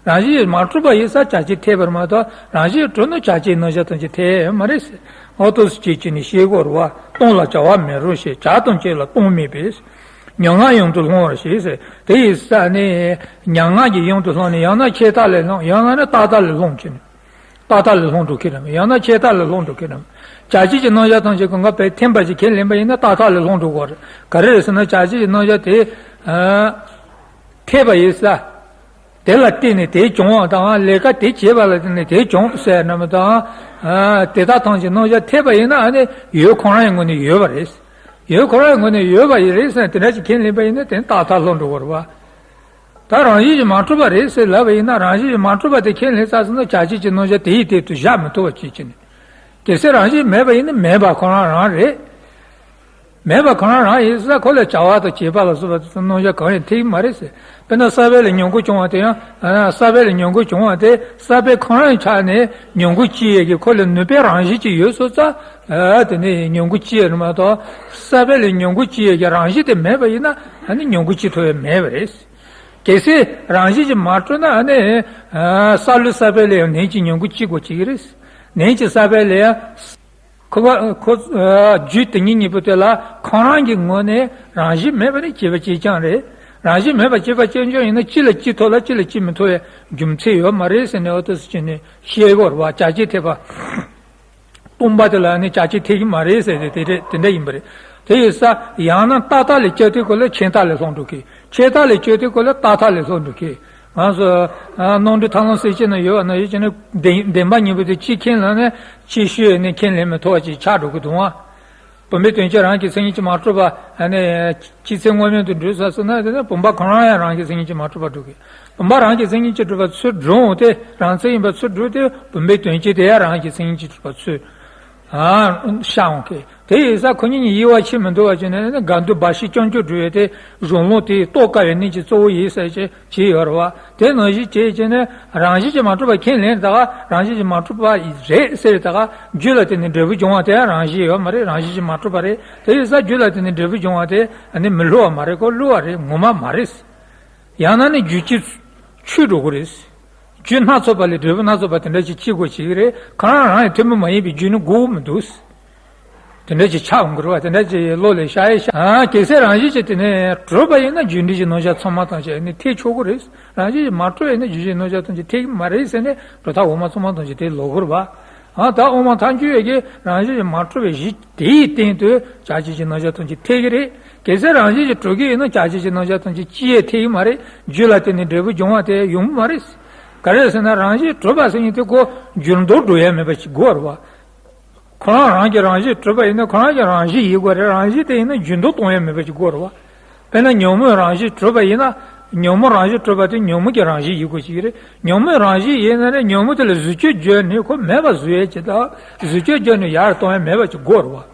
རང་བཞིན་གྱིས་མ་གྲུབ་པ་ཡིན་ཙང་བྱ་བྱེད་འཐད་པར་མ་གཏོགས། རང་བཞིན་གྱིས་གྲུབ་ན་བྱ་བྱེད་རྣམ་གཞག་ཐམས་ཅད་འཐད་ཡོད་མ་རེད་ཟེར། འོ་དེ་ཚོ་གཅིག་བྱས་ནས་བཤད་དགོས་རེད་པ། སྟོང་ལ་བྱ་བ་མེད་རུང་ཞེས། བྱ་དང་བྱེད་ལ་སྟོང་མིན་པས། མྱ་ངན་གཡང་དུ་ལྷུང་བར་བྱེད་ཟེར། དེ་ཡིན་ཙང་ནི་མྱ་ངན་གྱི་གཡང་དུ་ལྷུང་ནས། ཡང་ན་ཆད་ལྟ་ལས་ལྷུང་། ཡང་ན་ནི་རྟག་མཐའ་ལས་ལྷུང་བྱས་ནས། རྟག་མཐའ་ལས་ལྷུང་འགྲོ་གི་རེད། ཡང་ན་ཆད་ལྟ་ལས་ལྷུང་འགྲོ་གི་རེད། བྱ་བྱེད་ཀྱི་རྣམ་གཞག་ཐམས་ཅད་གང་ག་བས་འཐད་པ་ཞིག་ཁས་ལེན་པ་ཡིན་ན། རྟག་མཐའ་ལས་ལྷུང་འགྲོ་གི་རེད། ག་རེ་རེད་ཟེར་ན། བྱ་བྱེད་ཀྱི་རྣམ་གཞག་དེ་ཨ་འཐད་པ་ཡིན་ཙང་། དེ་ལ་བརྟེན་ནས་དེ་བྱུང་བ་དང་། ལས་ཀ་དེ་བྱས་པ་ལ་བརྟེན་ནས་དེ་བྱུང་ཟེར་ནས་དང་། ཨ་དེ་དག་ཐམས་ཅད་རྣམ་གཞག་འཐད་པ་ཡིན་ན། ཨ་ནི་ཡུལ་ཁོ་རང་གི་ངོས་ནས་ཡོད་པ་རེད། ཡུལ་ཁོ་རང་གི་ངོས་ནས་ཡོད་པ་ཡིན་རེད་ཟེར་ནས་དེ་འདྲ་ཞིག་ཁས་ལེན་པ་ཡིན་ན། དེ་ནི་རྟག་མཐའ་ལྷུང་འགྲོ་གི་རེད་པ། ད་རང་བཞིན་གྱིས་མ་གྲུབ་པ་རེད་ཟེར་ལབ་པ་ཡིན་ན། རང་བཞིན་གྱིས་མ་གྲུབ་པ་དེ་ཁས་ལེན་ཚར་སོང་ན། བྱ་བྱེད་ཀྱི་རྣམ་གཞག་དེ་ཡི་སྟེང་དུ་བཞག་མི་ཐུབ་པ་ཅིག་བྱས་ནས། གལ་སྲིད་རང་བཞིན་མེད་པ་ཡིན་ན། མེད་པ་ཁོ་རང་རང་རེད། མེད་པ་ཁོ་རང་རང་ཡིན་ཙང་། ཁོ་ལ་བྱ་བ་དང་བྱེད་པ་ལ་སོགས་པ་དེ་ཚོ་རྣམ་གཞག་གང་ཡང་འཐད་ཀྱི་མ་རེད་ཟེར། དཔེར་ན་ས་བོན་ལས་མྱུ་གུ་བྱུང་བ་དེ་ཡང་། ཨ་ས་བོན་ལས་མྱུ་གུ་བྱུང་བ་དེ། ས་བོན་ཁོ་རང་ཆ་ནས་མྱུ་གུ་སྐྱེ་ཡས་ཀྱི་ཁོ་ལ་ནུས་པའི་རང་བཞིན་ཅིག་ཡོད་སོང་ཙང་། ཨ་དེ་ནས་མྱུ་གུ་སྐྱེ་ཡས་རེད་མ་གཏོགས། ས་བོན་ལས་མྱུ་གུ་སྐྱེ་ཡས་ཀྱི་རང་བཞིན་དེ་མེད་པ་ཡིན་ན། ཨ་ནི་མྱུ་གུ་སྐྱེ་ཐུབ་ཡས་མེད་པ་རེད། གལ་སྲིད་རང་བཞིན་གྱིས་མ་གྲུབ་ན། ཨ་ནི་ཨ་སཱ་ལུའི་ས་བོན་ལས་ཡང་ནན་གྱིས་མྱུ་གུ་སྐྱེ་དགོས་ཀྱི་རེད། ནན་གྱི་ས་བོན་ལས་ཡང་ཁོ་པ་ཁོ་ཨ་རྒྱུ་དེ་ཉིད་གཉིས་པོ་དེ་ལ་ཁོ་རང་གི་ངོས་ནས་རང་བཞིན་མེད་པ་ནི་སྐྱེས་པ་གཅིག་རྐྱང་རེད། རང་བཞིན་མེད་པ་སྐྱེས་པ་གཅིག་རྐྱང་ཡིན་ན། གཅིག་ལ་གཅིག་ཐོབ་ལ་གཅིག་ལ་གཅིག་མི་ཐོབ་པའི་རྒྱུ་མཚན་ཡོད་མ་རེད་ཟེར་ནས། འོ་དེ་ཚོ་བྱས་ནས་བཤད་དགོས་རེད་པ། བྱ་བྱེད་འཐད་པ། སྟོང་པ་དེ་ལ་ནི་བྱ་བྱེད་འཐད་ཀྱི་མ་རེད་ཟེར་ཏེ། དེ་འདྲ་དེ་འདྲ་ཡིན་པ་རེད། དེ་ཡིན་ཙང་ཡང་ན་རྟག་མཐའ་ལས་བསྐྱབས་དུས་སྐབས་ལ་ཆད་མཐའ་ལས་ལྷུང་འགྲོ་གི། ཆད་མཐའ་ལས་བསྐྱབས་དུས་སྐབས་ལ་རྟག་མཐའ་ལས་ལྷུང་འགྲོ་གི། ང་ཚོ་ཨ་རྣམ་འགྲེལ་ཐར་ལམ་གསལ་བྱེད་ན་ཡོད་པ་ནང་བཞིན་བྱས་ནས། བདེན་བདེན་པ་གཉིས་པོ་དེ་གཅིག་ཁས་ལེན་ནས་གཅིག་ཤོད་ནས་ཁས་ལེན་མི་ཐུབ་པ་ཅིག་ཆགས་འགྲོ་གི་འདུག་ཨ། བུམ་པའི་དོན་གཅིག་རང་གི་མཚན་ཉིད་ཀྱིས་མ་གྲུབ་པ། ཨ་ནི་སྤྱི་མཚན་དངོས་མིང་དུ་འགྲུབ་ཚར་སོང་ན། དེ་ནི་བུམ་པ་ཁོ་རང་ཡང་རང་གི་མཚན་ཉིད་ཀྱིས་མ་གྲུབ་པར་འགྲོ་གི། བུམ་པ་རང་གི་མཚན་ཉིད་ཀྱིས་གྲུབ་པ་ཚུར་འགྲོ་འོང་སྟེ། རང་མཚན་ཡིན་པ་ཚུར་འགྲོ་སྟེ། བུམ་པའི་དོན་གཅིག་དེ་ཡང་རང་གི་མཚན་ཉིད་ཀྱིས་གྲུབ་པ་ཚུར་ཨ་ཤར་འོང་གི། དེ་ཡིན་ཙང་ཁོ་གཉིས་གཉིས་དབྱེ་བ་ཕྱེ་མི་འདུག་པ་བྱས་ནས། ནི་དགག་འདུན་འབའ་ཞིག་རྐྱང་རྐྱང་སྒྲུབ་ཡས་དེ། གཞུང་ལུགས་དེ་རྟོགས་དཀའ་བའི་གནད་ཀྱི་གཙོ་བོ་ཡིན་ཟེར་བྱས་བྱས་ཡོད་རེད་པ། དེ་ནང་བཞིན་བྱས་བྱས་ནས་རང་བཞིན་གྱིས་མ་གྲུབ་པ་ཁས་ལེན། ད་ག་རང་བཞིན་གྱིས་མ་གྲུབ་པ་རེད་ཟེར། ད་ག་རྒྱུ་ལ་བརྟེན་ནས་འབྲས་བུ་འབྱུང་བ་དེ་ཡང་རང་བཞིན་ཡོད་མ་རེད། རང་བཞིན་གྱིས་མ་གྲུབ་པ་རེད། དེ་ཡིན་ཙང་རྒྱུ་ལ་བརྟེན་ནས་འབྲས་བུ་འབྱུང་བ་དེ་ནི་མི་བསླུ་བ་མ་རེད། ཁོ་བསླུ་བ་རེད། ངོ་མ་མ་རེད། ཡང་ན་ནི་རྒྱུ་གཅིག་ཆུད་འགྲོ་གི་རེད། རྒྱུ་སྣ་ཚོགས་པ་ལས་འབྲས་བུ་སྣ་ཚོགས་པ་དེ་འདྲ་ཞིག་སྐྱེ་དགོས་ཀྱི་རེད། ཁོ་རང་རང་ཡང་ཐུན་མོང་མ་ཡིན་པའི་རྒྱུ་ནི་དགོས་མི་འདུག། དེ་འདྲ་ཞིག་ཆགས་འོང་གི་རེད་པ། དེ་འདྲ་ཞིག་བློ་ལ་ཤར་ཡས་ཤར། ཨ་གལ་སྲིད་རང་བཞིན་གྱིས་དེ་ནས་གྲུབ་པ་ཡིན་ན། རྒྱུ་འབྲས་ཀྱི་རྣམ་གཞག་ཚང་མ་ཐམས་ཅད་ནི་འཐད་ཆོག་གི་རེད། རང་བཞིན་གྱིས་མ་གྲུབ་ཡིན་ན། རྒྱུ་འབྲས་རྣམ་གཞག་ཐམས་ཅད་འཐད་ཀྱི་མ་རེད་ཟེར་ནས། གྲུབ་མཐའ་འོག་མ་ཚང་མ་ཐམས་ཅད་དེ་ལབ་དགོས་རེད་པ། ཨ་ད་དབུ་མ་ཐལ་འགྱུར་ཡོད་ཀྱི་རང་བཞིན་གྱིས་མ་གྲུབ་པའི་གཞི་དེའི་སྟེང་དུ་བྱ་བྱེད་ཀྱི་རྣམ་གཞག་ཐམས་ཅད་འཐད་ཀྱི་རེད། གལ་སྲིད་རང་བཞིན་གྱིས་གྲུབ་ཀྱི་ཡིན་ན་བྱ་བྱེད་ཀྱི་རྣམ་གཞག་ཐམས་ཅད་ཅི་ཡང་འཐད་ཀྱི་མ་རེད། རྒྱུ་ལ་བརྟེན་ནས་འབྲས་བུ་འབྱུང་བ་དེ་ཡོང་གི་མ་རེད། ག་རེ་ཟེར་ན་རང་བཞིན་གྲུབ་པ་ཟེར་མཁན་དེ་ཁོ་འགྱུར་ལྡོག་འགྲོ་ཡ་མེད་པ་ཞིག་དགོས་རེད་བ། ཁོ་རང་རང་གི་རང་བཞིན་གྲུབ་པ་ཡིན་ན་ཁོ་རང་གི་རང་བཞིན་ཡིན་དགོས་རེད། རང་བཞིན་དེ་ཡིན་ན་འགྱུར་ལྡོག་གཏོང་ཡ་མེད་པ་ཞིག་དགོས་རེད་བ། དཔེར་ན་ཉོན་མོངས་རང་བཞིན་གྲུབ་པ་ཡིན་ན། ཉོན་མོངས་རང་བཞིན་གྲུབ་པ་དེ་ཉོན་མོངས་ཀྱི་རང་བཞིན་ཡིན་དགོས་ཀྱི་རེད། ཉོན་མོངས་རང་བཞིན་ཡིན་ན་ནི་ཉོན་མོངས་དེ་ལ་བཟོ་བཅོས་བརྗོད་ནས་ཁོ་མེད་པ་བཟོ་ཡས་ཅིག་དང་། བཟོ་བཅོས་བརྗོད་ནས་ཡར་གཏོང་ཡས་མེད་པ་ཅིག་དགོས་རེད་བ།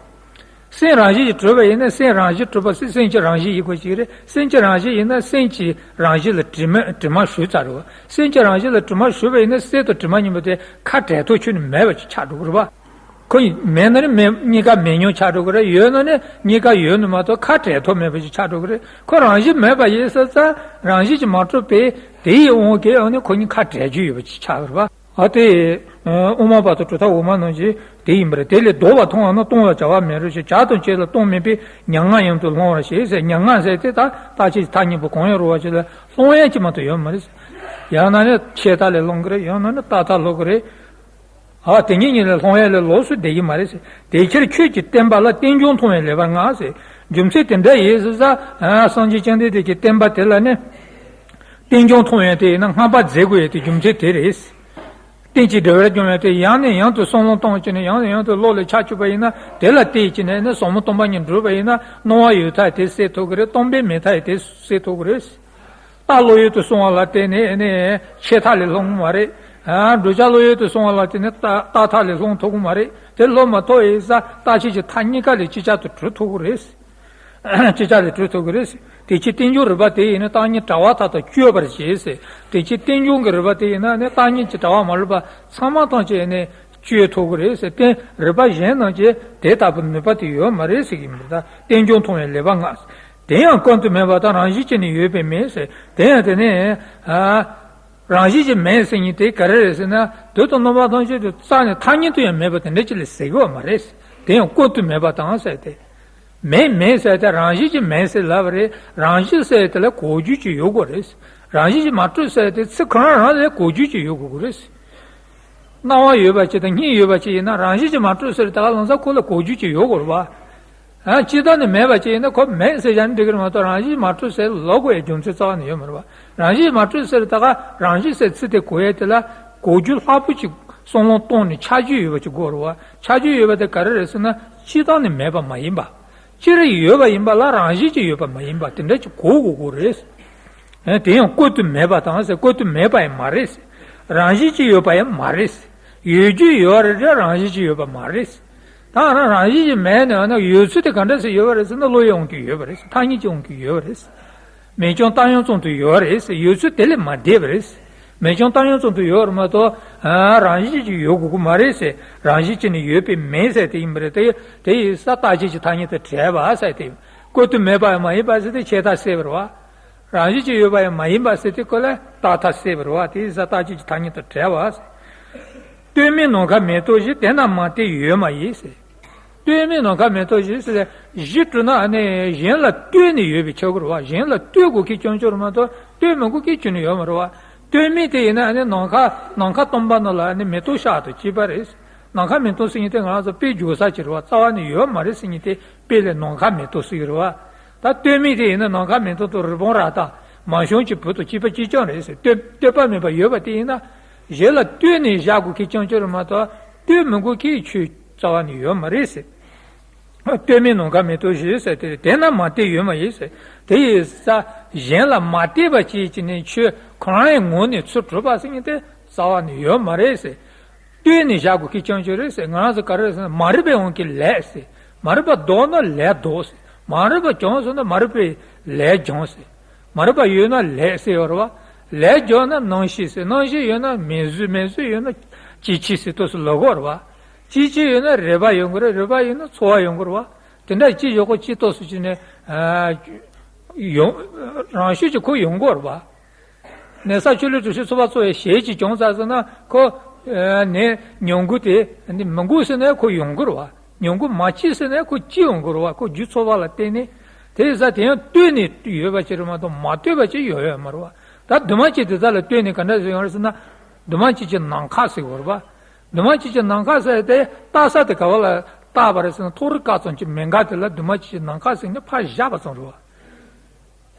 སེམས་རང་བཞིན་གྱིས་གྲུབ་པ་ཡིན་ན་སེམས་རང་བཞིན་གྲུབ་པ་སེམས་ཀྱི་རང་བཞིན་ཡིན་དགོས་ཀྱི་རེད། སེམས་ཀྱི་རང་བཞིན་ཡིན་ན་སེམས་ཀྱི་རང་བཞིན་ལ་དྲི་མ་དྲི་མ་ཞུགས་ཚར་རེད་བ། སེམས་ཀྱི་རང་བཞིན་ལ་དྲི་མ་ཞུགས་པ་ཡིན་ན་སེམས་དང་དྲི་མ་གཉིས་པོ་དེ་ཁ་བྲལ་ཐོག་ཁྱོན་ནས་མེད་པ་ཅིག་ཆགས་འགྲོ་གི་རེད་བ། ཁོ་མེད་ན་ནི་མེད་གཉིས་ཀ་མེད་མྱོང་ཆགས་འགྲོ་གི་རེད། ཡོད་ན་ནི་གཉིས་ཀ་ཡོད་ནི་མ་གཏོགས་ཁ་བྲལ་ཐབས་མེད་པ་ཞིག་ཆགས་འགྲོ་གི་རེད། ཁོ་རང་བཞིན་མེད་པ་ཡིན་ས་ཙང་རང་བཞིན་གྱིས་མ་གྲུབ་པས་དེ་ཡི་དབང་གིས་ཨ་ནི་ཁོ་གཉིས་ཁ་བྲལ་རྒྱུ་ཡོད་པ་ཅིག་ཆགས་གི་རེད་པ། ཨ་དེ་དབུ་མ་པ་དང་གྲུབ་མཐའ་འོག་མ་རྣམས་ཀྱིས་དེ་ཡིན་པ་རེད། དེ་ལས་ལྡོག་པར་མཐོང་བ་ན་སྟོང་བར་བྱ་བ་མེད་རོ་ཞེས། བྱ་དང་བྱེད་ལ་སྟོང་མིན་པས་མྱ་ངམ་ཡུམ་དུ་སློང་བར་བྱེད་ཟེར། མྱ་ངམ་ཟེར་དེ་ད་རྟག་ཆད་ཀྱི་ཐ་སྙད་པོ་གང་ཡང་རུང་བ་ཞིག་ལ་སློང་ཡས་ཅིག་མ་གཏོགས་ཡོད་མ་རེད། ཡང་ན་ནི་ཆད་མཐའ་ལས་སློང་གི་རེད། ཡང་ན་ནི་རྟག་མཐའ་སློང་གི་རེད། ཨ་དེ་གཉིས་གཉིས་ལས་སློང་ཡས་ལས་ལོགས་སུ་བསྡད་ཀྱི་མ་རེད་ཟེར། དེ་ཕྱིར་ཁྱོད་ཀྱིས་བསྟན་པ་ལ་རྟེན་འབྱུང་མཐོང་བའི་ལེགས་པ་ལྔ་ཟེར། རྒྱུ་མཚན་དེ་འདྲ་ཡིན་ཟེར་ས། ཨ་སངས་རྒྱས་བཅོམ་ལྡན་འདས་ཀྱི་བསྟན་པ་དེ་ལ་ནི་རྟེན་འབྱུང་མཐོང་བའི་དེ་ཡིན་ན་བསྔགས་པ་མཛད་དགོས་ཡས་དེ་རྒྱུ་མཚན་དེ་རེད། རྟེན་ཅིང་འབྲེལ་བར་འབྱུང་བའི་དེ་ཡང་ནས་ཡང་དུ་བསམ་བློ་གཏོང་བྱས་ནས་ཡང་ནས་ཡང་དུ་བློ་ལ་ཆ་བཅུག་པ་ཡིན་ན་དེ་ལ་བརྟེན་བྱས་ནས་ནི་ཟབ་མོ་སྟོང་པ་ཉིད་འགྲུབ་པ་ཡིན་ན་སྣང་བ་ཡོད་མཐའ་དེ་སེལ་ཐུབ་ཀྱི་རེད། སྟོང་པའི་མེད་མཐའ་དེ་སེལ་ཐུབ་ཀྱི་རེད། རྟགས་བློ་ཡུལ་དུ་སོང་བ་ལ་བརྟེན་ནས་ནི་ཆད་མཐའ་ལས་སློང་གི་མ་རེད། ཨ་བགྲོད་བྱ་བློ་ཡུལ་དུ་སོང་བ་ལ་བརྟེན་ནས་རྟག་རྟག་མཐའ་ལས་སློང་ཐུབ་ཀྱི་མ་རེད། དེ་སློང་མ་ཐུབ་ཡིན་ཙང་རྟག་ཆད་ཀྱི་མཐའ་གཉིས་ཀ་ལས་ཅིག་ཅར་དུ་གྲོལ་ཐུབ་ཀྱི་རེད། ཅིག་ཅར་ལས་གྲོལ་ཐུབ་ཀྱི་རེད། དེ་ཕྱིར་རྟེན་འབྱུང་རིགས་པ་དེ་ཡིས་ནི་རྟག་གཉིས་བྲལ་བ་མཐའ་དག་གཅོད་པར་བྱེད་ཟེར། དེ་ཕྱིར་རྟེན་འབྱུང་གི་རིགས་པ་དེ་ཡིས་ན་ནི་རྟག་གཉིས་ཀྱི་བྲལ་བ་མ་ལུས་པ་ཚང་མ་ཐམས་ཅད་ནི་གཅོད་ཐུབ་ཀྱི་རེད་ཟེར། རྟེན་རིགས་པ་གཞན་རྣམས་ཀྱིས་དེ་ལྟ་བུའི་ནུས་པ་དེ་ཡོད་མ་རེད་ཟེར་གྱི་མི་འདུག་རྟེན་འབྱུང་མཐོང་བའི་ལེགས་པ་ལྔ། དེ་ཡང་ཀུན་ཏུ་མེད་པ་དང་རང་བཞིན་ཅན་ནི་ཡོད་པས་མེད་ཟེར། དེ་ཡང་དེ་ནི་ཨ་རང་བཞིན་གྱིས་མེད་ཟེར་མཁན་དེ་ག་རེ་རེད་ཟེར་ན། དུས་དང་རྣམ་པ་ཐམས་ཅད་དུ་རྩ་ནས་ཐ་སྙད་དུ་ཡང་མེད་པ་དེ་འདྲ་ཅིག་ལ་ཟེར་གྱི་ཡོད་མ་རེད། དེ་ཡང་ཀུན་ཏུ་མེད་པ་དང་ཟེར་ཏེ། མེད་མེད་ཟེར་ཏེ་རང་བཞིན་གྱིས་མེད་ཟེར་ལབ་པ་རེད། རང་བཞིན་ཟེར་དེ་ལ་གོ་རྒྱུ་ཅིག་ཡོད་དགོས་རེད། རང་བཞིན་གྱིས་མ་གྲུབ་ཟེར་ཏེ་ཚིག་ཁོ་རང་རང་ལ་གོ་རྒྱུ་ཅིག་ཡོད་དགོས་ཀྱི་རེད། སྣང་བ་ཡོད་པ་ཅིག་དང་སྙིང་ཡོད་པ་ཅིག་ཡིན་ན་རང་བཞིན་གྱིས་མ་གྲུབ་ཟེར་ད་ག་ལམ་སང་ཁོ་ལ་གོ་རྒྱུ་ཅིག་ཡོད་དགོས་རེད་བ། ཨ་སྤྱིར་བཏང་ནས་མེད་པ་ཅིག་ཡིན་ན་ཁོ་མེད་ཟེར་བཞག་ན་འགྲིག་གི་རེད་མ་གཏོགས་རང་བཞིན་གྱིས་མ་གྲུབ་ཟེར་ལབ་དགོས་ཡའི་རྒྱུ་མཚན་རྩ་བ་ནས་ཡོད་མ་རེད་བ། རང་བཞིན་གྱིས་མ་གྲུབ་ཟེར་ད་ག་རང་བཞིན་ཟེར་ཚིག་དེ་གོ་ཡས་དེ་ལ་གོ་རྒྱུ་ལྷག་པོ་ཅིག་བསམ་བློ་གཏོང་ནས་ཆ་རྒྱུས་ཡོད་པ་ཅིག་དགོས་རེད་བ། ཆ་རྒྱུས་ཡོད་པ་དེ་ག་རེ་རེད་ཟེར་ན་སྤྱིར་བཏང་ནས་མེད་པ་མ་ཡིན་པ། སྤྱིར་ཡོད་པ་ཡིན་པ་ལ་རང་བཞིན་གྱིས་ཡོད་པ་མ་ཡིན་པ་དེ་འདྲ་ཅིག་གོ་དགོས་དགོས་རེད། ཨ་དེ་ཡང་ཀུན་ཏུ་མེད་པ་དང་ཟེར། ཀུན་ཏུ་མེད་པ་ཡང་མ་རེད་ཟེར། རང་བཞིན་གྱིས་ཡོད་པ་ཡང་མ་རེད་ཟེར། ཡོད་རྒྱུ་ཡོད་རེད་ར་རང་བཞིན་གྱིས་ཡོད་པ་མ་རེད་ཟེར། ད་ང་རང་རང་བཞིན་གྱིས་མེད་ནའང་ན་ཡོད་ཚུལ་དེ་ག་འདྲ་ཟེར་ཡོད་པ་རེད་ཟེར་ན་བློ་ཡི་དབང་གིས་ཡོད་པ་རེད་ཟེར། ཐ་སྙད་ཀྱི་དབང་གིས་ཡོད་པ་རེད་ཟེར། མེད་ཀྱང་བཏང་ཡོང་ཙམ་དུ་ཡོད་རེད་ཟེར། ཡོད་ཚུལ་དེ་ལས་མ་འདས་པ་རེད་ཟེར། མེད་ཀྱང་བཏང་ཡོང་ཙམ་དུ་ཡོད་རེད་མ་གཏོགས་ཨ་རང་བཞིན་གྱིས་ཡོད་དགོས་ཀྱི་མ་རེད་ཟེར། རང་བཞིན་གྱིས་ནི་ཡོད་པས་མེད་ཟེར་དེ་ཡིན་པ་རེད། དེ་དེ་ཡིས་ས་རྟག་ཆད་ཀྱི་ཐ་སྙད་དང་བྲལ་བ་ཟེར་དེ་ཀུན་ཏུ་མེད་པ་ཡང་མ་ཡིན་པ་ཟེར་དེ་ཆད་མཐའ་སེལ་བ་རེད་བ། རང་བཞིན་གྱིས་ཡོད་པ་ཡང་མ་ཡིན་པ་ཟེར་དེ་ཀོ་ལ་རྟག་མཐའ་སེལ་བ་རེད་བ། དེ་ཡིས་ས་རྟག་ཆད་ཀྱི་ཐ་སྙད་དང་བྲལ་བ་ཟེར། ལྟོས་མེད་ནམ་མཁའ་མེ་ཏོག་བཞིན། དེ་རྣམས་མ་བལྟས་ཡོད་མ་ཡིན་ཟེར། ལྟོས་མེད་ནམ་མཁའ་མེ་ཏོག་བཞིན་ཟེར་གཞི་གྲུབ་ན་ཨ་ནི་གཞན་ལ་ལྟོས་ནས་ཡོད་པའི་ཆགས་ཀྱི་རེད་བ། གཞན་ལ་ལྟོས་དགོས་མཁན་རྐྱང་རྐྱང་རེད་མ་གཏོགས་ལྟོས་མི་དགོས་མཁན་ཁྱོན་ནས་ཡོད་མ་རེད་བ། ལྟོས་མེད་དེ་ཡིན་ན་ཨ་ནི་ནམ་མཁའ་ནམ་མཁའ་སྟོང་པ་ནང་ལ་ཨ་ནི་མེ་ཏོག་ཤར་དང་གཅིག་པ་རེད། ནམ་མཁའ་མེ་ཏོག་ཟེར་མཁན་དེ་ང་རང་ཚོ་དཔེ་བརྗོད་ས་ཅིག་རེད་བ། རྩ་བ་ནས་ཡོད་མ་རེད་ཟེར་མཁན་དེ་དཔེ་ལས་ནམ་མཁའ་མེ་ཏོག་ཟེར་གྱི་རེད་བ། ད་ལྟོས་མེད་དེ་ཡིན་ན་ནམ་མཁའ་མེ་ཏོག་དང་རི་བོང་རྭ་དང་མ་བྱུང་གི་བུ་དང་གཅིག་པ་གཅིག་རྐྱང་རེད་ཟེར། ལྟོས་ལྟོས་པ་མེད་པ་ཡོད་པ་དེ་ཡིན་ན་གཞན་ལ་ལྟོས་ནས་བཞག་དགོས་མཁན་རྐྱང་རྐྱང་རེད་མ་གཏོགས་ལྟོས་མི་དགོས་མཁན་ཆོས་རྩ་བ་ནས་ཡོད་མ་རེད་ཟེར། ལྟོས་མེད་ནམ་མཁའ་མེ་ཏོག་བཞིན་ཟེར་དེ་དེ་རྣམས་མ་བལྟས་ཡོད་མ་ཡིན་ཟེར། དེ་ཡིས་ས་གཞན་ལ་མ་བལྟས་པ་ཅིག་ཅིག་ནས་ཆོས་ཁོ་རང་ཡི་ངོས་ནས་ཚུར་གྲུབ་པ་ཟེར་མཁན་དེ་རྩ་བ་ནས་ཡོད་མ་རེད་ཟེར། ལྟོས་ནས་བཞག་དགོས་མཁན་རྐྱང་རྐྱང་རེད་ཟེར། ང་རང་ཚོ་ག་རེ་ཟེར་ན་མ་རིག་པའི་དབང་གིས་ལས་ཟེར། མ་རིག་པ་ལྡོག་ན་ལས་ལྡོག་ཟེར། མ་རིག་པ་བྱུང་སོང་ན་མ་རིག་པའི་ལས་བྱུང་ཟེར། མ་རིག་པ་ཡོད་ན་ལས་ཟེར་ཡོད་རེད་བ། ལས་བྱུང་ན་རྣམ་ཤེས་ཟེར། རྣམ་ཤེས་ཡོད་ན་མིང་གཟུགས། མིང་གཟུགས་ཡོད་ན་སྐྱེ་མཆེད་ཟེར་ཏོག་ཙམ་ལབ་ཀྱི་ཡོད་རེད་བ། སྐྱེ་མཆེད་ཡོད་ན་རེག་པ་ཡོང་གི་རེད། རེག་པ་ཡོད་ན་ཚོར་བ་ཡོང་གི་རེད་བ། དེ་འདྲ་སྐྱེ་ཡོད་ཁོ་སྐྱེ་ཏོག་ཙམ་ཅིག་ནས་ཡོང་རང་ཤུགས་ཀྱིས་ཁོ་ཡོང་གི་ཡོད་རེད་བ། ནད་གསར་ཆུ་ལུད་དྲི་ཞིམ་ཚོར་བ་ཚོར་བའི་ཞལ་གྱིས་བྱུང་ཚར་སོང་ན་ཁོ། ནད་མྱོང་གི་དེ་མི་འགོས་ཟེར་ན་ཁོ་ཡོང་གི་རེད་བ། མྱོང་གི་མ་སྐྱེས་ཟེར་ན་ཁོ་སྐྱེ་ཡོང་གི་རེད་བ། ཁོ་རྒྱུ་ཚོར་བ་ལ་བརྟེན་ནས། དེ་ཡིན་ཙང་དེ་ཡང་ལྟོས་ནས་ཡོད་པ་ཅིག་རེད་མ་གཏོགས་མ་ལྟོས་པ་ཅིག་ཡོད་ཡོད་མ་རེད་བ། ད་འདུས་མ་བྱས་དེ་དག་ལ་ལྟོས་ནས་ག་འདྲ་ཟེར་ཡོང་རེད་ཟེར་ན། འདུས་མ་བྱས་ཀྱི་ནམ་མཁའ་ཟེར་གྱི་ཡོད་རེད་བ། འདུས་མ་བྱས་ཀྱི་ནམ་མཁའ་ཟེར་དེ་བཏགས་ས་དེ་ག་བ་ལ་བཏགས་པ་རེད་ཟེར་ན། ཐོ་རི་ཀ་ཙམ་གྱི་མེད་དགག་དེ་ལ་འདུས་མ་བྱས་ཀྱི་ནམ་མཁའ་ཟེར་ནས་ཕར་བཞག་པ་ཙམ་རེད་བ།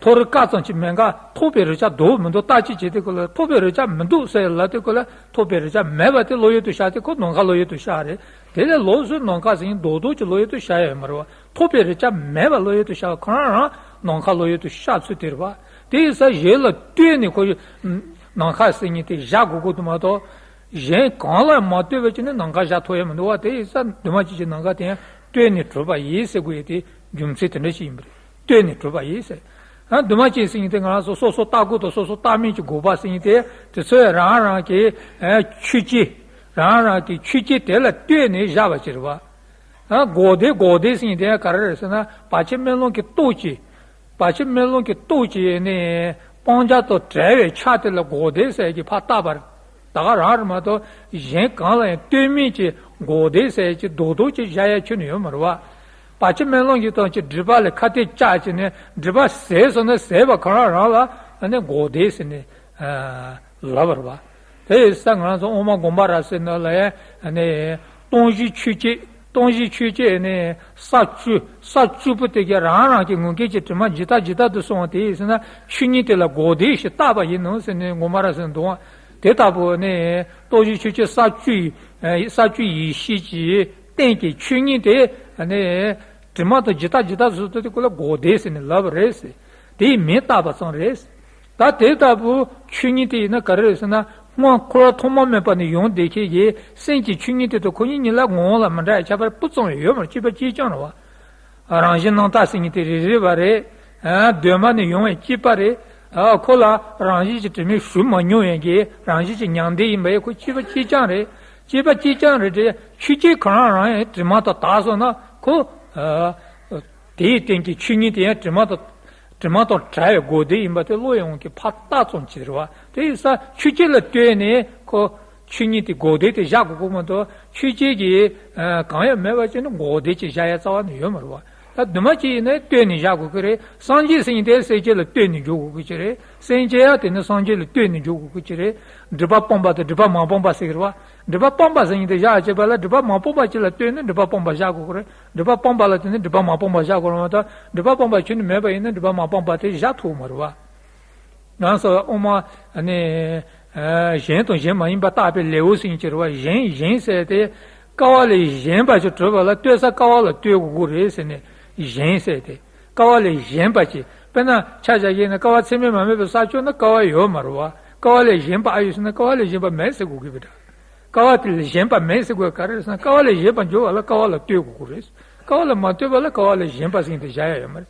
ཐོ་རི་ཀ་ཙམ་གྱི་མེད་དགག་ཐོགས་པའི་རེག་བྱ་འདུག་མི་འདུག་བརྟག་དཔྱད་བྱེད་དུས་སྐབས་ལ། ཐོགས་པའི་རེག་བྱ་མི་འདུག་ཟེར་ལབ་དུས་སྐབས་ལ། ཐོགས་པའི་རེག་བྱ་མེད་པ་དེ་བློ་ཡུལ་དུ་བཞག་སྟེ་ཁོ་ནམ་མཁའ་བློ་ཡུལ་དུ་བཞག་རེད། དེ་ལས་ལོགས་སུ་ནམ་མཁའ་ཟེར་མཁན་རྡོག་རྡོག་གི་བློ་ཡུལ་དུ་བཞག་ཡ་ཡོད་མ་རེད་བ། ཐོགས་པའི་རེག་བྱ་མེད་པ་བློ་ཡུལ་དུ་བཞག་པ་ཁོ་རང་རང་ནམ་མཁའ་བློ་ཡུལ་དུ་བཞག་ཚུལ་དེ་རེད་བ། དེ་ཡིན་ཙང་གཞན་ལ་ལྟོས་ནས་ཁོ་ནམ་མཁའ་ཟེར་མཁན་དེ་བཞག་དགོས་ཀྱི་འདུག་མ་གཏོགས། གཞན་གང་ལ་ཡང་མ་ལྟོས་པ་བྱས་ནས་ནམ་མཁའ་བཞག་ཐུབ་ཡ་མི་འདུག་བ། དེ་ཡིན་ཙང་འདུས་མ་བྱས་ཀྱི་ནམ་མཁའ་དེ་ཡང་ལྟོས་ནས་གྲུབ་པ་ཡིན་ཟེར་དགོས་ཡ་དེ་རྒྱུ་མཚན་དེ་འདྲ་ཞིག་ཡིན་པ་རེད། ལྟོས་ནས་གྲུབ་པ་ཡིན་ཟེར། ཨ། འདུས་མ་བྱས་ཟེར་མཁན་དེ་ང་རང་ཚོ་སོ་སོ་ལྟ་དགོས་དང་སོ་སོ་ལྟ་མིན་གྱི་དགོས་པ་ཟེར་མཁན་དེ། དེ་ཚོས་རང་རང་གི་ཨ་ཆོས་ཅན། རང་རང་གི་ཆོས་ཅན་དེ་ལ་ལྟོས་ནས་བཞག་པ་ཅིག་རེད་བ། ཨ། འགོག་བདེན། འགོག་བདེན་ཟེར་མཁན་དེ་ག་རེ་རེད་ཟེར་ན། བར་ཆད་སྨོན་ལམ་གྱི་སྟོབས་ཀྱིས། བར་ཆད་སྨོན་ལམ་གྱི་སྟོབས་ཀྱིས་ནི་སྤང་བྱ་དང་བྲལ་བའི་ཆ་དེ་ལ་འགོག་བདེན་ཟེར་གྱི་ཕར་བཏགས་པ་རེད། ད་ག་རང་རེད་མ་གཏོགས། གཞན་གང་ལ་ཡང་ལྟོས་མིན་གྱི་འགོག་བདེན་ཟེར་གྱི་རྡོག་རྡོག་ཅིག་བཞག་ཡ་ཁྱོན་ནས་ཡོད་མ་རེད་བ། བར་ཆད་སྨོན་ལམ་གྱི་སྟོབས་ཀྱིས་སྒྲིབ་པ་ལས་ཁ་གཏད་བཅག་བྱས་ནས་སྒྲིབ་པ་ཟད་སོང་ན་ཟད་པ་ག་རང་རང་ལ་ཨ་ནི་འགོག་བདེན་ཟེར་ནས་ལབ་པ་རེད་བ། དེ་ཡིན་ཙང་ང་རང་ཚོ་དབུ་མ་དགོངས་པ་རབ་གསལ་ནང་ལ་ཡང་ཨ་ནི་སྟོང་གཞི་ཆོས་ཅན། སྟོང་གཞི་ཆོས་ཅན་ནི་ས་བཅུ། ས་བཅུ་པོ་དེ་གའི་རང་རང་གི་ངོས་འགལ་གྱི་དྲི་མ་ཇི་ལྟ་ཇི་ལྟར་དུ་སོང་བ་དེ་ཡིན་ཟེར་ན། ཆོས་ཉིད་དེ་ལ་འགོག་བདེན་ཞེས་བཏགས་པ་ཡིན་ནོ་ཟེར་ནས་དགོངས་པ་རབ་གསལ་འདུག་བ། དེ་ལྟ་བུ་ནི་སྟོང་གཞི་ཆོས་ཅན་ས་བཅུ་ཡི། ས་བཅུ་ཡེ་ཤེས་ཀྱི་སྟེང་གི་ཆོས་ཉིད་དེ་ནི་དྲི་མ་དང་ཇི་ལྟ་ཇི་ལྟར་བཟོ་ཐུབ་དེ་ཁོ་ལ་འགོག་བདེན་ཟེར་ནས་ལབ་པ་རེད་ཟེར། དེའི་མིང་བཏགས་པ་ཙམ་རེད། ད་དེ་ལྟ་བུ་ཆོས་ཉིད་དེ་ཡིན་ན་ག་རེ་རེད་ཟེར་ན། སྔོན་འཁོར་བ་ཐོག་མ་མེད་པ་ནས་ཡོང་བསྡད་མཁན་གྱི་སེམས་ཀྱི་ཆོས་ཉིད་དེ་དང་ཁོ་གཉིས་གཉིས་ལ་ངོ་བོ་ལ་མི་འདྲ་བའི་ཁྱད་པར་སྤུ་ཙམ་ཡང་ཡོད་མ་རེད། གཅིག་པ་གཅིག་རྐྱང་རེད་བ། རང་བཞིན་རྣམ་དག་ཟེར་མཁན་དེ་རེ་རེ་བ་རེད། ཨ། གདོད་མ་ནས་ཡོང་བའི་སྐྱེས་པ་རེད། ཨ། ཁོ་ལ་རང་བཞིན་གྱི་དྲི་མས་ཞུ་མ་མྱོང་བའི་གི་རང་བཞིན་གྱི་མྱང་འདས་ཡིན་པ་ཡང་ཁོ་གཅིག་པ་གཅིག་རྐྱང་རེད། གཅིག་པ་གཅིག་རྐྱང་རེད་དེ། ཆོས་ཅན་གང་རང་རང་ཡང་དྲི་མ་དང་དག་སོང་ན་ཁོ། ཨ། དེའི་སྟེང་གི་ཆོས་ཉིད་དེ་ཡང་དྲི་མ་དང་། དྲི་མ་དང་བྲལ་བའི་འགོག་བདེན་ཡིན་པ་དེ་བློ་ཡིད་འོང་གི་ཕར་བཏགས་ཙམ་ཅིག་རེད་བ། དེ་ཡིན་ཙང་ཆོས་ཅན་ལ་ལྟོས་ནས་ཁོ་ཆོས་ཉིད་དེ་འགོག་བདེན་དེ་བཞག་དགོས་ཀྱི་མ་གཏོགས། ཆོས་ཅན་གྱི་ཨ་གང་ཡང་མེད་པ་ཅིག་ནི་འགོག་བདེན་ཅིག་བཞག་ཡ་རྩ་བ་ནས་ཡོད་མ་རེད་བ། ད་འདུས་མ་བྱས་ཡིན་ན་ལྟོས་ནས་བཞག་དགོས་ཀྱི་རེད། སངས་རྒྱས་ཟེར་མཁན་དེ་སེམས་ཅན་ལ་ལྟོས་ནས་འཇོག་དགོས་ཀྱི་རེད། སེམས་ཅན་ཡང་དེ་ནི་སངས་རྒྱས་ལ་ལྟོས་ནས་འཇོག་དགོས་ཀྱི་རེད། སྒྲིབ་པ་སྤངས་པ་དང་སྒྲིབ་པ་མ་སྤངས་པ་ཟེར་གྱི་རེད་བ། སྒྲིབ་པ་སྤངས་པ་ཟེར་མཁན་དེ་བཞག་བྱས་པ་ལ་སྒྲིབ་པ་མ་སྤངས་པ་ཅིག་ལ་ལྟོས་ནས་སྒྲིབ་པ་སྤངས་པ་བཞག་དགོས་ཀྱི་རེད། སྒྲིབ་པ་སྤངས་པ་ལ་བརྟེན་ནས་སྒྲིབ་པ་མ་སྤངས་པ་བཞག་དགོས་རེད་མ་གཏོགས། སྒྲིབ་པ་སྤངས་པ་ཁྱོན་ནས་མེད་པ་ཡིན་ན་སྒྲིབ་པ་མ་སྤངས་པ་དེ་བཞག་ཐུབ་མ་རེད་བ། ང་ཚོ་དབུ་མ་ནི་གཞན་དང་གཞན་མ་ཡིན་པ་བརྟག་པའི་ལེའུ་ཟེར་གྱི་རེད་བ། གཞན་གཞན་ཟེར་དེ་ཀ་བ་ལས་གཞན་པ་ཞིག་གྲུབ་པ་ལ་ལྟོས་ས་ཀ་བ་ལ་ལྟོས་དགོས་ཀྱི་རེད་ཟེར་ནས། གཞན་ཟེར་དེ་ཀ་བ་ལས་གཞན་པ་ཅིག་དཔེར་ན་ཆ་བཞག་གི་ཡིན་ན་ཀ་བ་ཚད་མས་མ་དམིགས་པའི་ས་ཕྱོགས་ན་ཀ་བ་ཡོད་མ་རེད་བ། ཀ་བ་ལས་གཞན་པ་ཨ་ཡོད་ཟེར་ན་ཀ་བ་ལས་གཞན་པ་མེད་ཟེར་དགོས་ཀྱི་རེད། ཀ་བ་དེ་ལས་གཞན་པ་མེད་ཟེར་དགོས་ག་རེ་རེད་ཟེར་ན། ཀ་བ་ལས་གཞན་པ་འཇོག་པ་ལ་ཀ་བ་ལ་ལྟོས་དགོས་ཀྱི་རེད། ཀ་བ་ལ་མ་ལྟོས་པ་ལ་ཀ་བ་ལས་གཞན་པ་ཟེར་དེ་བཞག་ཡ་ཡོད་མ་རེད།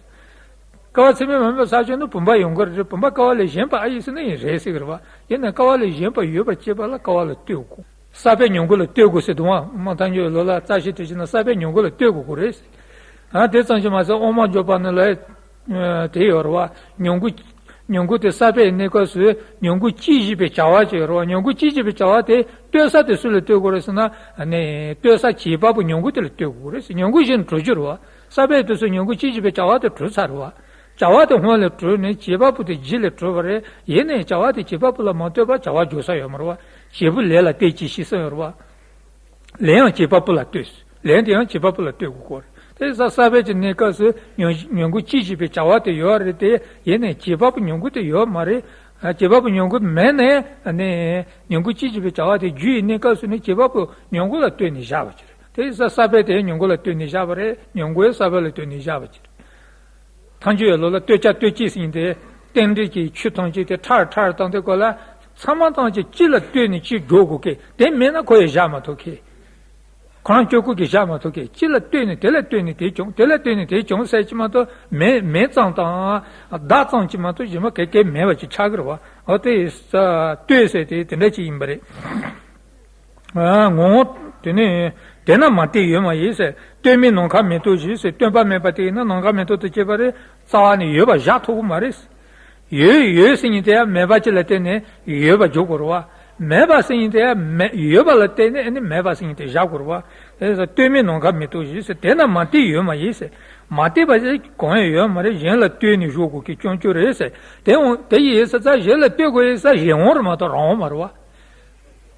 ཀ་བ་ཚད་མས་མ་དམིགས་པའི་ས་ཕྱོགས་ན་བུམ་པ་ཡོང་གི་རེད། བུམ་པ་ཀ་བ་ལས་གཞན་པ་ཨ་ཡོད་ཟེར་ན་ཡིན་རེད་ཟེར་གི་རེད་བ། ཡིན་ན་ཀ་བ་ལས་གཞན་པ་ཡོད་པར་བྱེད་པ་ལ་ཀ་བ་ལ་ལྟོས་དགོས། ས་པའི་མྱུ་གུ་ལ་ལྟོས་དགོས་ཟེར་འདུག་ཨང་། དབུ་མ་ཐལ་འགྱུར་ལོ་ལ་རྩ་ཤེ་དེ་བྱས་ན་ས་པའི་མྱུ་གུ་ལ་ལྟོས་དགོས་ཀྱི་རེད། ཨ། དེ་ཙམ་གྱིས་མ་ཟད་དབུ་མ་འཇུག་པ་ནི་ལ་དེ་ཡོད་རེད་བ། མྱུ་གུ། མྱུ་གུ་དེ་ས་པའི་གནས་སྐབས་སུ་མྱུ་གུ་སྐྱེད་བྱེད་པའི་བྱ་བ་ཅིག་ཡོད་རེད་བ། མྱུ་གུ་སྐྱེད་བྱེད་པའི་བྱ་བ་དེ་ལྟོས་ས་དེ་སུ་ལ་ལྟོས་དགོས་རེད་ཟེར་ན། ཨ་ནི་ལྟོས་ས་བྱེད་པ་པོ་མྱུ་གུ་དེ་ལ་ལྟོས་དགོས་རེད་ཟེར། མྱུ་གུ་གཞན་གྲུབ་རྒྱུ་རེད་བ། ས་པའི་དུས་སུ་མྱུ་གུ་སྐྱེད་བྱེད་པའི་བྱ་བ་དེ་གྲུབ་ཚར་རེད་བ། བྱ་བ་དེ་སྔོན་ལ་གྲུབ་ནས་བྱེད་པ་པོ་དེ་རྗེས་ལ་གྲུབ་པ་རེད། ཡིན་ནའི་བྱ་བ་དེ་བྱེད་པ་པོ་ལ་མ་ལྟོས་པར་བྱ་བ་འཇུག་ས་ཡོད་མ་རེད་བ། བྱེད་པོ་ལས་ལ་ལྟོས་ཀྱི་ཞེས་གསུངས་ཡོད་རེད་བ། ལན་ཡང་བྱེད་པ་པོ་ལ་ལྟོས། ལན་དེ་ཡང་བྱེད་པ་པོ་ལ་ལྟོས་དགོས་སྐོར། དེ་ས་ས་པའི་གི་གནས་སྐབས་སུ་མྱུ་མྱུ་གུ་སྐྱེད་བྱེད་པའི་བྱ་བ་དེ་ཡོད་རེད་དེ། ཡིན་ནའི་བྱེད་པ་པོ་མྱུ་གུ་དེ་ཡོད་མ་རེད། ཨ། བྱེད་པ་པོ་མྱུ་གུ་མེད་ནའི་ནི་མྱུ་གུ་སྐྱེད་བྱེད་པའི་བྱ་བ་དེ་རྒྱུ་ཡི་གནས་སྐབས་སུ་ནི་བྱེད་པ་པོ་མྱུ་གུ་ལ་ལྟོས་ནས་བཞག་པ་ཅིག་རེད། དེ་ས་ས་པའི་དེ་མྱུ་གུ་ལ་ལྟོས་ནས་བཞག་པ་རེད། མྱུ་གུ་ཡང་ས་པ་ལ་ལྟོས་ནས་བཞག་པ་ཅིག་རེད། ཐལ་འགྱུར་ཡ་ལོ་ལ་ལྟོས་བྱ་ལྟོས་བྱེད་ཟེར་མཁན་དེ། རྟེན་འབྲེལ་གྱི་ཆོས་ཐམས་ཅད་དེ་ཕྲ་རུ་ཕྲ་རུ་བཏང་དུས་སྐབས་ལ། ཚང་མ་ཐམས་ཅད་གཅིག་ལ་ལྟོས་ནས་གཅིག་འཇོག་དགོས་ཀི། དེ་མེད་ན་ཁོ་ཡང་བཞག་མ་ཐུབ་ཀི། ཁོ་རང་སྤྱོད་སྒོ་གིས་བཞག་མ་ཐུབ་ཀི། གཅིག་ལ་ལྟོས་ནས་དེ་ལ་ལྟོས་ནས་དེ་བྱུང་། དེ་ལ་ལྟོས་ནས་དེ་བྱུང་ཟེར་གྱི་མ་གཏོགས། མེ་མེ་ཙམ་དང་བདག་ཙམ་གྱིས་མ་གཏོགས་གཞན་པ་ག་གེ་མེད་པ་ཅིག་ཆགས་ཀྱི་རེད་བ། འོ་དེ་ས་ལྟོས་ཟེར་དེ་དེ་འདྲ་ཅིག་ཡིན་པ་རེད། ཨ། ངོ་བོ་དེ་ནི། དེས་ན་མ་སྟེ་ཡོད་མ་ཡིན་ཟེར། སྟོན་མིན་ནམ་མཁའ་མེ་ཏོག་བཞིན་ཟེར། སྟོན་པ་མེད་པ་དེ་ཡིན་ན་ནམ་མཁའ་མེ་ཏོག་ཏུ་སྐྱེས་པ་རེད། རྩ་བ་ནས་ཡོད་པ་བཞག་ཐུབ་ཀྱི་མ་རེད། ཡོད་ཡོད་ཟེར་མཁན་དེ་ཡང་མེད་པ་ཅིག་ལ་བརྟེན་ནས་ཡོད་པ་འཇོག་དགོས་རེད་བ། མེད་པ་ཟེར་མཁན་དེ་ཡང་མེད་ཡོད་པ་ལ་བརྟེན་ནས་ཨ་ནི་མེད་པ་ཟེར་མཁན་དེ་བཞག་དགོས་རེད་བ། དེ་ཡིན་ཙང་སྟོན་མིན་ནམ་མཁའ་མེ་ཏོག་བཞིན་ཟེར། དེས་ན་མ་སྟེ་ཡོད་མ་ཡིན་ཟེར། མ་སྟེ་བ་ཞིག་གང་ཡང་ཡོད་མ་རེད། གཞན་ལ་ལྟོས་ནས་བཞུགས་དགོས་ཀྱི་རྐྱང་རྐྱང་རེད་ཟེར། དེ་འོང་དེ་ཡིན་ས་ཙང་གཞན་ལ་ལྟོས་དགོས་ཡིན་ས་གཞན་དབང་རེད་མ་གཏོགས་རང་དབང་མ་རེད་བ།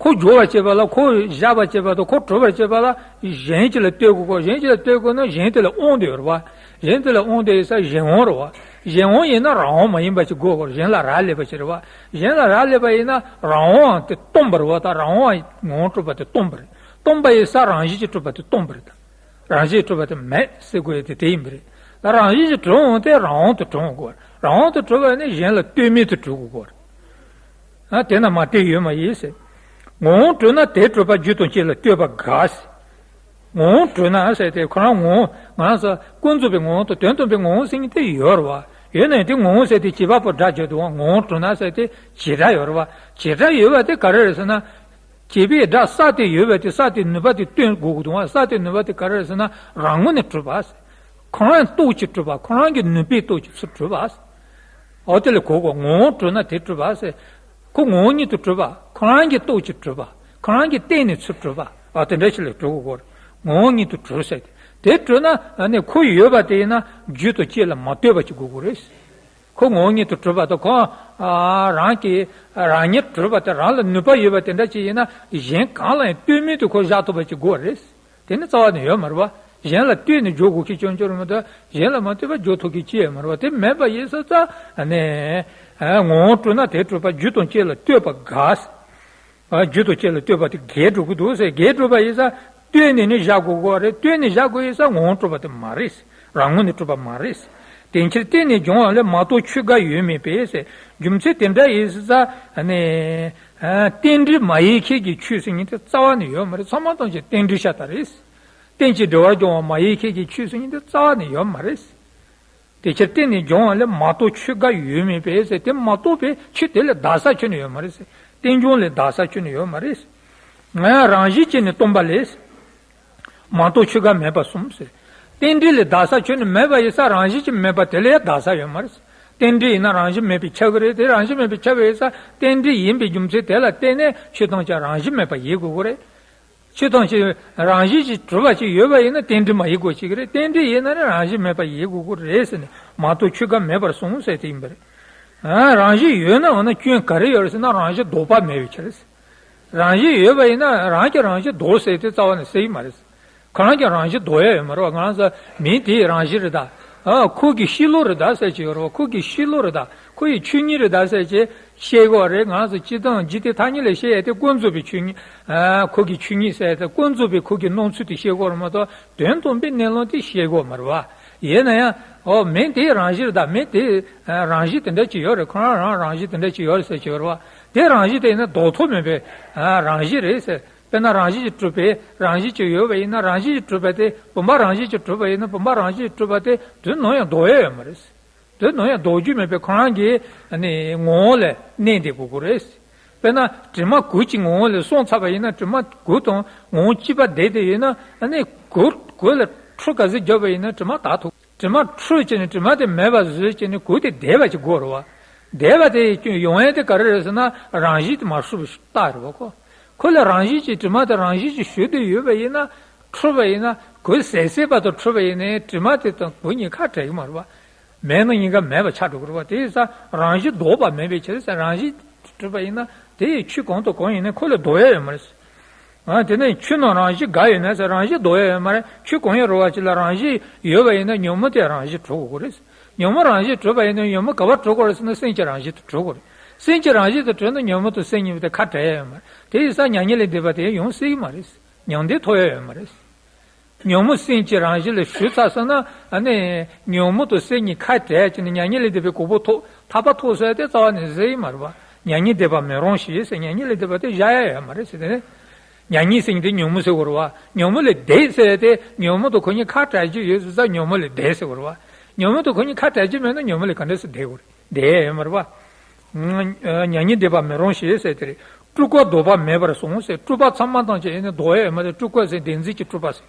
ཁོ་སྦྱོར་བར་བྱེད་པ་ལ་ཁོ་བཞག་པར་བྱེད་པ་དང་ཁོ་གྲུབ་པར་བྱེད་པ་ལ་གཞན་གཅིག་ལ་ལྟོས་དགོས་གོ་གཞན་གཅིག་ལ་ལྟོས་དགོས་ན་གཞན་དེ་ལ་དབང་དུ་ཡོད་རེད་བ། གཞན་དེ་ལ་དབང་དུ་ཡོད་ས་གཞན་དབང་རེད་བ། གཞན་དབང་ཡིན་ན་རང་དབང་མ་ཡིན་པ་ཞིག་དགོས་གོ་གཞན་ལ་རག་ལས་པ་ཞིག་རེད་བ། གཞན་ལ་རག་ལས་པ་ཡིན་ན་རང་དབང་དེ་སྟོང་པ་རེད་བ། ད་རང་དབང་ངོ་བོ་གྲུབ་པ་དེ་སྟོང་པ་རེད། སྟོང་པ་ཡིན་ས་རང་བཞིན་གྱིས་གྲུབ་པ་དེ་སྟོང་པ་རེད་ད། རང་བཞིན་གྲུབ་པ་དེ་མེད་ཟེར་དགོས་ཡ་དེ་དེ་ཡིན་པ་རེད། ད་རང་བཞིན་གྱིས་གྲུབ་འོང་དེ་རང་དབང་དུ་གྲུབ་འོང་དགོས། རང་དབང་དུ་གྲུབ་པ་ནི་གཞན་ལ་ལྟོས་མེད་དུ་གྲུབ་དགོས་གོ། ཨ་དེ་ན་མ་དེ་ཡོད་མ་ཡིན་ཟེར། ངོ་བོ་གྲུབ་ན་དེ་གྲུབ་པ་རྒྱུ་དང་རྐྱེན་ལ་ལྟོས་པ་དགག་ཟེར། ངོ་བོ་གྲུབ་ན་ཟེར་དེ་ཁོ་རང་ངོ་བོ་ང་རང་ཚོ་ཀུན་རྫོབ་པའི་ངོ་བོ་དང་དོན་དམ་པའི་ངོ་བོ་ཟེར་མཁན་དེ་ཡོད་རེད་བ། ཡོད་ན་ཡང་དེ་ངོ་བོ་ཟེར་དེ་བྱེད་པ་པོ་སྒྲ་བརྗོད་འདུག་བ། ངོ་བོ་གྲུབ་ན་ཟེར་དེ་བྱེད་སྒྲ་ཡོད་རེད་བ། བྱེད་སྒྲ་ཡོད་པ་དེ་ག་རེ་རེད་ཟེར་ན། བྱེད་པའི་སྒྲ་ས་དེ་ཡོད་པ་དེ་ས་དེ་ནུས་པ་དེ་སྟོན་དགོས་ཀྱི་འདུག་བ། ས་དེ་ནུས་པ་དེ་ག་རེ་རེད་ཟེར་ན་རང་ངོས་ནས་གྲུབ་པ་ཟེར། ཁོ་རང་སྟོབས་ཀྱིས་གྲུབ་པ། ཁོ་རང་གི་ནུས་པའི་སྟོབས་ཀྱིས་ཚུར་གྲུབ་པ། འོ་དེ་ལ་གོ་དགོས། ངོ་བོ་གྲུབ་ན་དེ་གྲུབ་པ་ཟེར། ཁོ་ངོ་བོ་ཉིད་དུ་གྲུབ་པ། ཁོ་རང་གི་སྟོབས་ཀྱིས་གྲུབ་པ། ཁོ་རང་གི་སྟེང་ནས་ཚུར་གྲུབ་པ། འོ་དེ་འདྲ་ཞིག་ལ་གྲུབ་དགོས། ངོ་བོ་ཉིད་དུ་གྲུབ་ཟེར་ཏེ། དེ་གྲུབ་ན་ཨ་ནི་ཁོ་ཡོད་པ་དེ་ཡིན་ན་རྒྱུ་དང་རྐྱེན་ལ་མ་ལྟོས་པ་ཅིག་དགོས་དགོས་རེད། ཁོ་ངོ་བོ་ཉིད་དུ་གྲུབ་པ་དང་ཁོ་ཨ་རང་གི་རང་ཉིད་གྲུབ་པ་དེ་རང་ལ་ནུས་པ་ཡོད་པ་དེ་འདྲ་ཅིག་ཡིན་ན་གཞན་གང་ལ་ཡང་ལྟོས་མེད་དུ་ཁོ་བཞག་ཐུབ་པ་ཅིག་དགོས་རེད། དེ་ནི་རྩ་བ་ནས་ཡོད་མ་རེད་བ། གཞན་ལ་ལྟོས་ནས་འཇོག་དགོས་ཀྱི་སྐྱོན་སྐྱོན་རེད་མ་གཏོགས་གཞན་ལ་མ་ལྟོས་པ་འཇོག་ཐུབ་ཀྱི་ཅི་ཡང་མ་རེད་བ། དེ་མེད་པ་ཡིན་ས་ཙང་ནས་ངོ་བོ་གྲུབ་ན་དེ་གྲུབ་པ་རྒྱུ་དང་རྐྱེན་ལ་ལྟོས་པ་དགག་རྒྱུ་དང་རྐྱེན་ལ་ལྟོས་པ་དེ་འགལ་འགྲོ་གི་འདུག་ཟེར། འགལ་འགྲོ་བ་ཡིན་ས་ལྟོས་ནས་ནི་བཞག་དགོས་གོ་རེད། ལྟོས་ནས་བཞག་དགོས་ཡིན་ས་ངོ་བོ་གྲུབ་པ་དེ་མ་རེད། རང་ངོས་ནས་གྲུབ་པ་མ་རེད། དེ་ཕྱིར་བརྟེན་ནས་འབྱུང་བ་ལས་མ་གཏོགས་ཆོས་འགའ་ཡོད་མིན་པས་ཟེར། རྒྱུ་མཚན་དེ་འདྲ་ཡིན་ས་ནས་རྟེན་འབྲེལ་མ་ཡིན་མཁན་གྱི་ཆོས་ཟེར་མཁན་དེ་རྩ་བ་ནས་ཡོད་མ་རེད། ཚང་མ་ཐམས་ཅད་རྟེན་འབྲེལ་ཤ་སྟག་རེད། རྟེན་ཅིང་འབྲེལ་བར་འབྱུང་བ་མ་ཡིན་མཁན་གྱི་ཆོས་ཟེར་མཁན་དེ་རྩ་བ་ནས་ཡོད་མ་རེད། དེ་ཕྱིར་བརྟེན་ནས་འབྱུང་བ་ལས་མ་གཏོགས་ཆོས་འགའ་ཡོད་མིན་པས་ཟེར། དེ་མ་གཏོགས་པའི་ཆོས་དེ་ལས་འདའ་ས་ཁྱོན་ནས་ཡོད་མ་རེད་ཟེར། རྟེན་འབྱུང་ལས་འདའ་ས་ཁྱོན་ནས་ཡོད་མ་རེད། ང་ཡང་རང་བཞིན་གྱིས་ནི་སྟོང་པ་ལས། མ་གཏོགས་ཆོས་འགའ་མེད་པར་གསུངས་ཟེར། རྟེན་འབྲེལ་ལས་འདའ་ས་ཁྱོན་ནས་མེད་པ་ཡིན་ས་རང་བཞིན་གྱིས་མེད་པ་དེ་ལས་འདའ་ས་ཡོད་མ་རེད། རྟེན་འབྲེལ་ཡིན་ན་རང་བཞིན་མེད་པས་ཁྱབ་ཀྱི་རེད། དེ་རང་བཞིན་མེད་པས་ཁྱབ་པ་ཡིན་ས་རྟེན་འབྲེལ་ཡིན་པའི་རྒྱུ་མཚན་དེ་ལ་བརྟེན་ནས་ཆོས་ཐམས་ཅད་རང་བཞིན་མེད་པ་ཡིན་དགོས་ཀྱི་རེད། ཆོས་ཐམས་ཅད་རང་བཞིན་གྱིས་གྲུབ་པ་ཅིག་ཡོད་པ་ཡིན་ན་རྟེན་འབྲེལ་མ་ཡིན་དགོས་ཅིག་རེད། རྟེན་འབྲེལ་ཡིན་ན་ནི་རང་བཞིན་མེད་པ་ཡིན་དགོས་ཀྱི་རེད་ཟེར་ནས་མ་གཏོགས་ཆོས་འགའ་མེད་པར་གསུངས་ཟེར་དེ་ཡིན་པ་རེད། ཨ་རང་བཞིན་ཡོད་ན་འོ་ན་སྐྱོན་ག་རེ་ཡོད་རེད་ཟེར་ན་རང་བཞིན་ལྡོག་པ་མེད་པའི་ཕྱིར། རང་བཞིན་ཡོད་པ་ཡིན་ན་རང་གིས་རང་བཞིན་ལྡོག་ཟེར་དེ་རྩ་བ་ནས་ཟེར་གྱི་མ་རེད། ཁོ་རང་གིས་རང་བཞིན་ལྡོག་ཡ་ཡོད་མ་རེད་བ། ང་རང་ཚོ་མིང་དེའི་རང་བཞིན་རེད་ད། ཨ་ཁོ་གི་གཤིས་ལུགས་རེད་ད་ཟེར་གྱི་ཡོད་རེད་བ། ཁོ་གི་གཤིས་ལུགས་རེད་ད། ཁོ་ཡི་ཆོས་ཉིད་རེད་ད་ཟེར་གྱི་བཤད་ཀྱི་ཡོད་རེད། ང་རང་ཚོ་སྤྱིར་བཏང་འཇིག་རྟེན་ཐ་སྙད་ལ་བཤད་ཡ་དེ་ཀུན་རྫོབ་པའི་ཆོས་ཉིད། ཨ་ཁོ་གི་ཆོས་ཉིད་ཟེར་ཡ་དེ་ཀུན་རྫོབ་པའི་ཁོ་གི་སྣང་ཚུལ་དེ་བཤད་ཀྱི་ཡོད་རེད་མ་གཏོགས་དོན་དམ་པའི་གནས་ལུགས་དེ་བཤད་ཀྱི་ཡོད་མ་རེད་བ། ཡིན་ན་ཡང་ཨོ་མིང་དེའི་རང་བཞིན་རེད་ད། མིང་དེའི་ཨ་རང་བཞིན་དེ་འདྲ་ཅིག་ཡོད་རེད། ཁོ་རང་རང་རང་བཞིན་དེ་འདྲ་ཅིག་ཡོད་རེད་ཟེར་གྱི་ཡོད་རེད་བ། དེ་རང་བཞིན་དེ་ཡིན་ན་ལྡོག་ཐབས་མེད་པའི་ཨ་རང་བཞིན་རེད་ཟེར། དཔེར་ན་རང་བཞིན་གྱིས་གྲུབ་པའི་རང་བཞིན་གྱིས་ཡོད་པ་ཡིན་ན་རང་བཞིན་གྱིས་གྲུབ་པ་དེ་བུམ་པ་རང་བཞིན་གྱིས་གྲུབ་པ་ཡིན་ན་བུམ་པ་རང་བཞིན་གྱིས་གྲུབ་པ་དེ་དོན་ནམ་ཡང་ལྡོག་ཡ་ཡོད་མ་རེད། དོན་ནམ་ཡང་ལྡོག་རྒྱུ་མེད་པའི་ཁོ་རང་གི་ཨ་ནི་ངོ་བོ་ལ་གནས་བསྡད་དགོས་ཀྱི་རེད། དཔེར་ན་དྲི་མ་གོས་ཀྱི་ངོ་བོ་ལ་སོང་ཚར་བ་ཡིན་ན་དྲི་མ་གོས་དང་ངོ་བོ་གཅིག་པ་བསྡད་དེ་ཡོད་ན་ཨ་ནི་གོས་གོས་ལ་འཁྲུ་ག་ཚོད་བརྒྱབ་པ་ཡིན་ན་དྲི་མ་དག་ཐུབ། དྲི་མ་འཁྲུད་བྱས་ནས་དྲི་མ་དེ་མེད་པ་བཟོས་བྱས་ནས་གོས་དེ་བསྡད་པ་ཅིག་དགོས་རེད་བ། བསྡད་པ་དེ་ཡོང་ཡས་དེ་ག་རེ་རེད་ཟེར་ན་རང་བཞིན་དེ་མ་འཁྲུལ་བའི་རྟགས་རེད་བ་ཁོ། ཁོ་ལ་རང་བཞིན་གྱིས་དྲི་མ་དེ་རང་བཞིན་གྱིས་ཞུགས་བསྡད་ཡོད་པ་ཡིན་ན་འཁྲུལ་པ་ཡིན་ན་གོས་ཟད་ཟད་པ་དང་འཁྲུལ་པ་ཡིན་ནའི་དྲི་མ་དེ་དང་གོས་གཉིས་ཁ་བྲལ་གྱི་མ་རེད་བ། མེད་ན་གཉིས་ཀ་མེད་པ་ཆགས་འགྲོ་གི་རེད་བ། དེ་ཡིན་ཙང་རང་བཞིན་ལྡོག་པ་མེད་པའི་ཕྱིར་ཟེར། རང་བཞིན་གྲུབ་པ་ཡིན་ན་དེ་ཡི་ཆོས་གང་དང་གང་ཡིན་ནའི་ཁོ་ལ་ལྡོག་ཡ་ཡོད་མ་རེད། ཨ་དེ་ནས་ཆོས་རྣམས་རང་བཞིན་འགའ་ཡོད་ན་ཟེར། རང་བཞིན་ལྡོག་ཡ་ཡོད་མ་རེད། ཆོས་གང་ཡང་རུང་བ་ཅིག་ལ་རང་བཞིན་ཡོད་པ་ཡིན་ན་ཉོན་མོངས་དེ་རང་བཞིན་གྲུབ་དགོས་རེད། ཉོན་མོངས་རང་བཞིན་གྲུབ་པ་ཡིན་ན་ཉོན་མོངས་ག་པར་གྲུབ་དགོས་རེད་ཟེར་ན་སེམས་ཀྱི་རང་བཞིན་དུ་གྲུབ་དགོས་རེད། སེམས་ཀྱི་རང་བཞིན་དུ་གྲུབ་ན་ཉོན་མོངས་དང་སེམས་གཉིས་པོ་དེ་ཁ་བྲལ་ཡ་ཡོད་མ་རེད། དེ་ཡིན་ཙང་མྱ་ངན་ལས་འདས་པ་དེ་ཡོང་སྲིད་ཀྱི་མ་རེད། མྱང་འདས་ཐོབ་ཡ་ཡོད་མ་རེད། ཉོན་མོངས་སེམས་ཀྱི་རང་བཞིན་ལ་ཞུགས་ཚར་སོང་ན་ཨ་ནི་ཉོན་མོངས་དང་སེམས་གཉིས་ཁ་བྲལ་བྱས་ནས་མྱ་ངན་ལས་འདས་པའི་གོ་འཕང་ཐོབ་ཐར་པ་ཐོབ་ཟེར་དེ་རྩ་བ་ནས་ཟེར་ཡི་མ་རེད་བ། མྱ་ངན་འདས་པ་མི་རུང་ཞེས་ཟེར། མྱ་ངན་ལས་འདས་པ་དེ་བཞག་ཡ་ཡོད་མ་རེད་ཟེར་དེ་ནི། མྱ་ངན་ཟེར་མཁན་དེ་ཉོན་མོངས་ཟེར་དགོས་རེད་བ། ཉོན་མོངས་ལས་འདས་ཟེར་དེ་ཉོན་མོངས་དང་ཁོ་གཉིས་ཁ་བྲལ་རྒྱུ་ཡོད་ཟེར་ཙང་ཉོན་མོངས་ལས་འདས་ཟེར་དགོས་རེད་བ། ཉོན་མོངས་དང་ཁོ་གཉིས་ཁ་བྲལ་རྒྱུ་མེད་ན་ཉོན་མོངས་ལས་ག་འདྲ་སེ་འདས་དགོས་རེད། འདས་ཡོད་མ་རེད་བ། མྱ་ངན་འདས་པ་མི་རུང་ཞེས་ཟེར་དེ་རེད། སྤྲུལ་སྐུ་ལྡོག་པ་མེད་པར་གསུངས་ཟེར། སྤྲུལ་པ་ཚང་མ་ཐམས་ཅད་ཡིན་ན་ལྡོག་ཡ་ཡོད་མ་རེད། སྤྲུལ་སྐུ་ཟེར་བདེན་འཛིན་གྱི་སྤྲུལ་པ་ཟེར།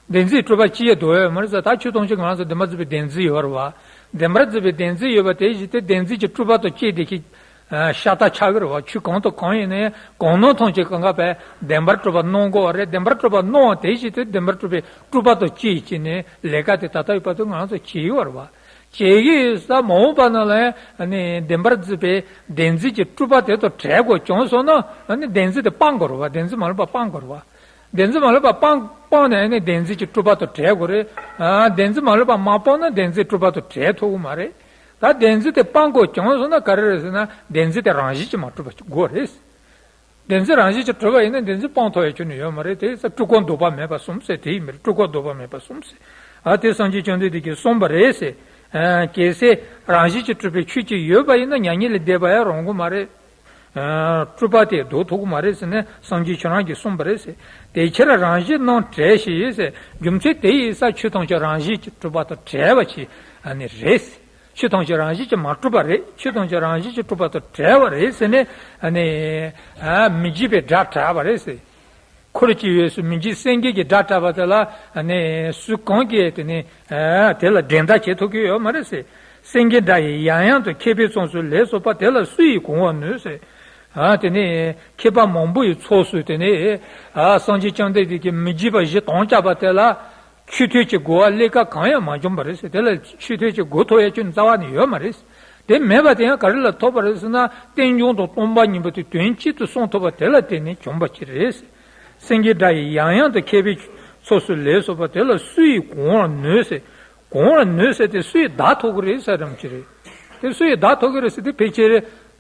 བདེན་འཛིན་སྤྲུལ་པ་ཅི་ཡང་ལྡོག་ཡ་ཡོད་མ་རེད་ཟེར། ད་ཆོས་ཐམས་ཅད་ང་རང་ཚོ་བདེན་པར་རྫོགས་པའི་བདེན་འཛིན་ཡོད་རེད་བ། བདེན་པར་རྫོགས་པའི་བདེན་འཛིན་ཡོད་པ་དེ་བཞིན་དུ་བདེན་འཛིན་གྱི་སྤྲུལ་པ་དང་བཅས་བསྡད་མཁན་ཤ་སྟག་ཆགས་ཀྱི་རེད་བ། ཆོས་གང་དང་གང་ཡིན་ནའི་གང་སྣང་ཐམས་ཅད་གང་ག་བས་བདེན་པར་གྲུབ་པ་སྣང་དགོས་པ་རེད། བདེན་པར་གྲུབ་པ་སྣང་བ་དེ་བཞིན་དུ་བདེན་པར་གྲུབ་པའི་སྤྲུལ་པ་དང་བཅས་བྱས་ནས་ལས་ཀ་དེ་ད་ལྟ་ཡོད་པ་དེ་ང་རང་ཚོ་བྱེད་ཀྱི་ཡོད་རེད་བ། བྱེད་ཀྱི་ཡོད་ས་མ་འོངས་པ་ན་ལ་ཡང་ནི་བདེན་པར་འཛིན་པའི་བདེན་འཛིན་གྱི་སྤྲོས་པ་དེ་དང་བྲལ་དགོས་བྱུང་སོང་ན་ནི་བདེན་འཛིན་དེ་སྤང་དགོས་རེད་བ། བདེན་འཛིན་མ་ལུས་པ་སྤང་དགོས་རེད་བ། བདེན་འཛིན་མ་ལུས་པ་སྤང་སྤངས་ནས་ནི་བདེན་འཛིན་གྱི་སྤྲོས་པ་དང་བྲལ་དགོས་རེད། ཨ། བདེན་འཛིན་མ་ལུས་པ་མ་སྤངས་ན་བདེན་འཛིན་སྤྲོས་པ་དང་བྲལ་ཐུབ་ཀྱི་མ་རེད། ད་བདེན་འཛིན་དེ་སྤང་དགོས་བྱུང་སོང་ན་ག་རེ་རེད་ཟེར་ན། བདེན་འཛིན་དེ་རང་བཞིན་གྱིས་མ་གྲུབ་པ་དགོས་རེད། བདེན་འཛིན་རང་བཞིན་གྱིས་གྲུབ་པ་ཡིན་ན་བདེན་འཛིན་སྤང་ཐུབ་ཡ་ཁྱོན་ནས་ཡོད་མ་རེད། དེ་ས་སྤྲུལ་སྐུར་ལྡོག་པ་མེད་པ་གསུམ་ཟེར་དེ་ཡིན་མ་རེད། སྤྲུལ་སྐུར་ལྡོག་པ་མེད་པ་གསུམ་ཟེར། ཨ། དེ་སངས་རྒྱས་བཅོམ་ལྡན་འདས་ཀྱིས་གསུངས་པ་རེད་ཟེར། ཨ། གལ་སྲིད་རང་བཞིན་གྱིས་གྲུབ་པའི་ཆོས་ཅིག་ཡོད་པ་ཡིན་ན་མྱ་ངན་ལས་འདས་པ་ཡང་རུང་གི་མ་རེད། ཨ། སྤྲོས་པ་དེ་ལྡོག་ཐུབ་ཀྱི་མ་རེད་ཟེར་ནས་སངས་རྒྱས་ཁྱོད་རང་གིས་གསུངས་པ་རེད་ཟེར། དེ་ཕྱིར་རང་བཞིན་རྣམ་བྲལ་ཞེས་ཟེར། རྒྱུ་མཚན་དེ་ཡིན་ས་ཆོས་ཐམས་ཅད་རང་བཞིན་གྱིས་གྲུབ་པ་དང་བྲལ་བ་ཞིག་ཨ་ནི་རེད་ཟེར། ཆོས་ཐམས་ཅད་རང་བཞིན་གྱིས་མ་གྲུབ་པ་རེད། ཆོས་ཐམས་ཅད་རང་བཞིན་གྱིས་གྲུབ་པ་དང་བྲལ་བ་རེད་ཟེར་ནས་ཨ་ནི། ཨ། མི་འཇིགས་པའི་སྒྲ་བསྒྲགས་པ་རེད་ཟེར། འཁོར་གྱི་འོས་སུ་མི་འཇིགས་སེང་གེ་གི་སྒྲ་བསྒྲགས་པ་དེ་ལ་ཨ་ནི་སུ་གང་གིས་དེ་ནི། ཨ། དེ་ལ་འགྲན་ཟླ་བྱེད་ཐུབ་ཀྱི་ཡོད་མ་རེད་ཟེར། སེང་གེ་འདྲ་ཡི་ཡང་ཡང་དུ། མཁས་པའི་ཚོགས་སུ་ལས་བསགས་པ། དེ་ལ་སུ་ཡིས་གང་བར་ནུས་ཟེར། ཨ། དེ་ནི་མཁས་པ་མང་པོ་ཡི་ཚོགས་སུ་དེ་ནི། ཨ། སངས་རྒྱས་བཅོམ་ལྡན་འདས་ཀྱིས་མི་འཇིགས་པ་བཞི་དམ་བཅའ་བ་དེ་ལ། ཆོས་ཐོས་ཀྱི་རྒོལ་བ་ལས་ཀ་གང་ཡང་མ་བྱུང་བ་རེད་ཟེར། དེ་ལ་ཆོས་ཐོས་ཀྱི་རྒོལ་ཐུབ་ཡ་ཁྱོན་རྩ་བ་ནས་ཡོད་མ་རེད། དེ་མེད་པ་དེ་ཡང་ག་རེ་ལ་ཐུག་པ་རེད་ཟེར་ན། རྟེན་འབྱུང་དང་སྟོང་པ་ཉིད་པོ་དེ་དོན་གཅིག་ཏུ་གསུངས་ཐུབ་པ་དེ་ལ་བརྟེན་ནས་བྱུང་བ་ཅིག་རེད་ཟེར། སེང་གེ་འདྲ་ཡི་ཡང་ཡང་དུ། མཁས་པའི་ཚོགས་སུ་ལས་བསགས་པ། དེ་ལ་སུ་ཡིས་གང་བར་ནུས་ཟེར། གང་བར་ནུས་ཟེར་དེ་སུ་ཡིས་བདག་ཐུབ་ཀྱི་རེད་ཟེར་རམ་ཅི་རེད། དེ་སུ་ཡིས་བདག་ཐུབ་ཀྱི་རེད་ཟེར་དེ་ཕལ་ཆེར་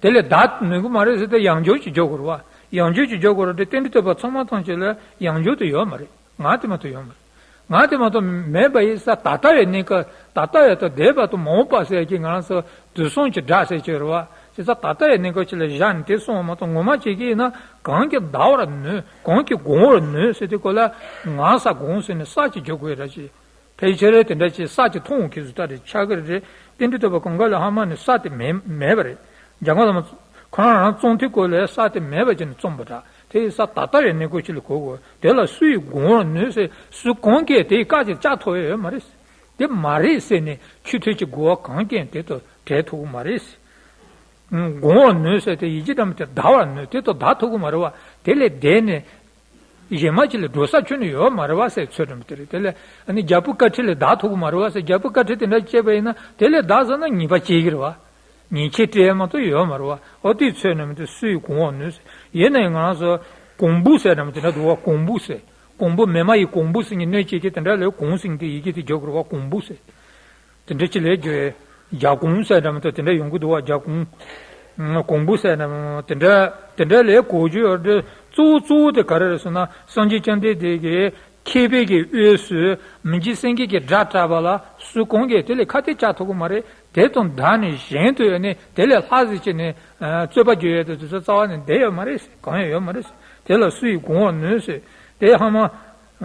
དེ་ལས་བདག་ནུས་ཀྱི་མ་རེད་ཟེར་དེ་ཡང་འགྱུར་གྱི་འཇོག་དགོས་རེད་བ། ཡང་འགྱུར་གྱི་འཇོག་དགོས་རེད་དེ། རྟེན་འབྲེལ་བསྟོད་པ་ཚང་མ་ཐམས་ཅད་ལ་ཡང་འགྱུར་དེ་ཡོད་མ་རེད། ང་དེ་མ་གཏོགས་ཡོད་མ་རེད། ང་དེ་མ་གཏོགས་མེད་པ་ཡིན་ས། ད་ལྟ་བའི་གནས་སྐབས། ད་ལྟ་བའི་དང་འདས་པ་དང་མ་འོངས་པ་ཟེར་གྱི་ང་རང་ཚོ་དུས་གསུམ་གྱི་སྒྲ་ཟེར་གྱི་རེད་བ། བྱས་ཙང་ད་ལྟ་བའི་གནས་སྐབས་ཅིག་ལ་བཞག་ནས་དེ་གསུངས་པ་མ་གཏོགས། ངོ་མ་བྱེད་ཀྱི་ཡིན་ན་གང་གིས་བདག་བར་ནུས། གང་གིས་གང་བར་ནུས་ཟེར་དེ་སྐོར་ལ་ང་ས་གང་ཟེར་ནས་ས་ཅིག་འཇོག་དགོས་ར་ཅིག་ཕལ་ཆེར་དེ་འདྲ་ཅིག་ས་ཅིག་མཐོང་གི་བཟོ་ལྟ་རེ་ཆགས་ཀྱི་རེད། རྟེན་འབྲེལ་བསྟོད་པ་གང་ག་ལ་ཧ་མ་ནས་ས་དེ་མེད་མེད་པ་རེད། འཇམ་མགོན་བླ་མ་ཁོ་རང་རང་རྩོམ་དེ་སྐོར་ལ་ས་དེ་མེད་པ་ཅིག་ནས་རྩོམ་པ་འདྲ། དེ་ཡི་ས་ད་ལྟ་བའི་གནས་སྐབས་ཅིག་ལ་གོ་དགོས། དེ་ལ་སུ་ཡིས་གང་བར་ནུས་ཟེར། སུ་གང་གིས་དེ་ཡི་བཀའ་ཅིག་བཅག་ཐུབ་ཡ་ཡོད་མ་རེད། དེ་མ་རེད་ཟེར་ནས་ཆོས་ཐོས་ཀྱི་རྒོལ་བ་གང་གིས་དེ་དང་བྲལ་ཐུབ་ཀྱི་མ་རེད། གང་བར་ནུས་ཟེར་དེ་ཡིད་ཀྱི་འདྲ་མི་དེ་བདག་བར་ནུས། དེ་དང་བདག་ཐུབ་ཀྱི་མ་རེད་བ། དེ་ལས་འདས་ནས་གཞན་མ་ཅིག་ལ་འགྲོ་ས་ཁྱོན་ནས་ཡོད་མ་རེད་བ་ཟེར་ཚོད་འདྲ་མི་དེ་རེད། དེ་ལས་ཨ་ནི་རྒྱལ་པོ་བཀའ་ཁྲི་ལས་བདག་ཐུབ་ཀྱི་མ་རེད་བ་ཟེར། རྒྱལ་པོ་བཀའ་ཁྲི་དེ་འདྲ་བྱས་པ་ཡིན་ན་དེ་ལས་བདག་ཟེར་ན་ཉེས་པ་སྐྱེ་གི་རེད་བ། ཉེས་ཆད་སྤྲད་ཡ་མ་གཏོགས་ཡོད་མ་རེད་བ། ཨོ་དེའི་ཚོད་འདྲ་མི་དེ་སུ་ཡིས་གང་བར་ནུས་ཟེར། ཡིན་ན་ཡང་ང་རང་ཚོ་གོང་བུ་ཟེར་འདྲ་མི་དེ་འདྲ་འདུག་བ། གོང་བུ་ཟེར། གོང་བུ་མི་མ་ཡིན་གོང་བུ་ཟེར་ནས་གནོད་བྱེད་ཀྱི་དེ་འདྲ་ལས་གོང་ཟེར་གྱི་ཡི་གེ་དེ་རྒྱག་དགོས་རེད་བ། གོང་བུ་ཟེར། དེ་འདྲ་ཅི་ལས་རྒྱུ་རྒྱ་གོང་ཟེར་འདྲ་མི་དེ་དེ་འདྲ་ཡོང་གི་འདུག་བ། རྒྱ་གོང་། གོང་བུ་ཟེར་འདྲ་དེ་འདྲ་དེ་འདྲ་ལས་གོ་རྒྱུ་ཡོད་རེད། གཙོ་བོ་གཙོ་བོ་དེ་ག་རེ་རེད་ཟེར་ན། སངས་རྒྱས་བཅོམ་ལྡན་འདས་ཀྱིས་མཁས་པའི་གི་དབུས་སུ་མི་འཇིགས་སེང་གེ་གི་སྒྲ་བསྒྲགས་པ་ལ་སུ་གང་གིས་དེ་ལས་ཁ་གཏད་བཅག་ཐུབ་ཀྱི་མ་རེད། དེ་དང་བདག་ནི་གཞན་དུ་ཡོད་ནས་དེ་ལས་ལྷག་ཟེར་བྱས་ནས་རྩོད་པ་རྒྱག་ཡས་དེ་ཚོ་རྩ་བ་ནས་བསྡད་ཡོད་མ་རེད། གང་ཡང་ཡོད་མ་རེད། དེ་ལ་སུ་ཡིས་གང་བར་ནུས་ཟེར། དེ་ཧ་མ།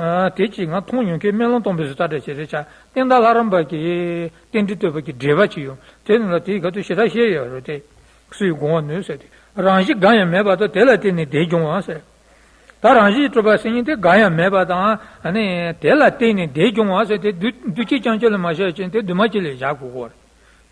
ཨ། དེ་ཅིག་ང་མཐོང་མྱོང་མཁན་སྨོན་ལམ་སྟོན་པའི་བཟོ་ལྟ་འདྲ་ཞིག་རེད་ཤག་བསྟན་དར་ལྷ་རམས་པ་གི་རྟེན་འབྲེལ་བསྟོད་པ་གི་འགྲེལ་པ་ཅིག་ཡོད། དེ་ནང་ལ་དེའི་སྐབས་དུ་ཞེ་དྲག་བཤད་ཡོད་རེད་དེ། སུ་ཡིས་གང་བར་ནུས་ཟེར་དེ། རང་བཞིན་འགའ་ཡང་མེད་པ་དང་དེ་ལ་བརྟེན་ནས་དེ་འབྱུང་བ་ཟེར། ད་རང་བཞིན་གྲུབ་པ་ཟེར་མཁན་དེ་འགའ་ཡང་མེད་པ་དང་ཨ་ནི་དེ་ལ་བརྟེན་ནས་དེ་འབྱུང་བ་ཟེར་དེ་དུས་དུས་གཅིག་རྐྱང་གཅིག་ལ་མ་བཤད་ཅིང་དེ་དུ་མ་གཅིག་ལ་བཞག་དགོས་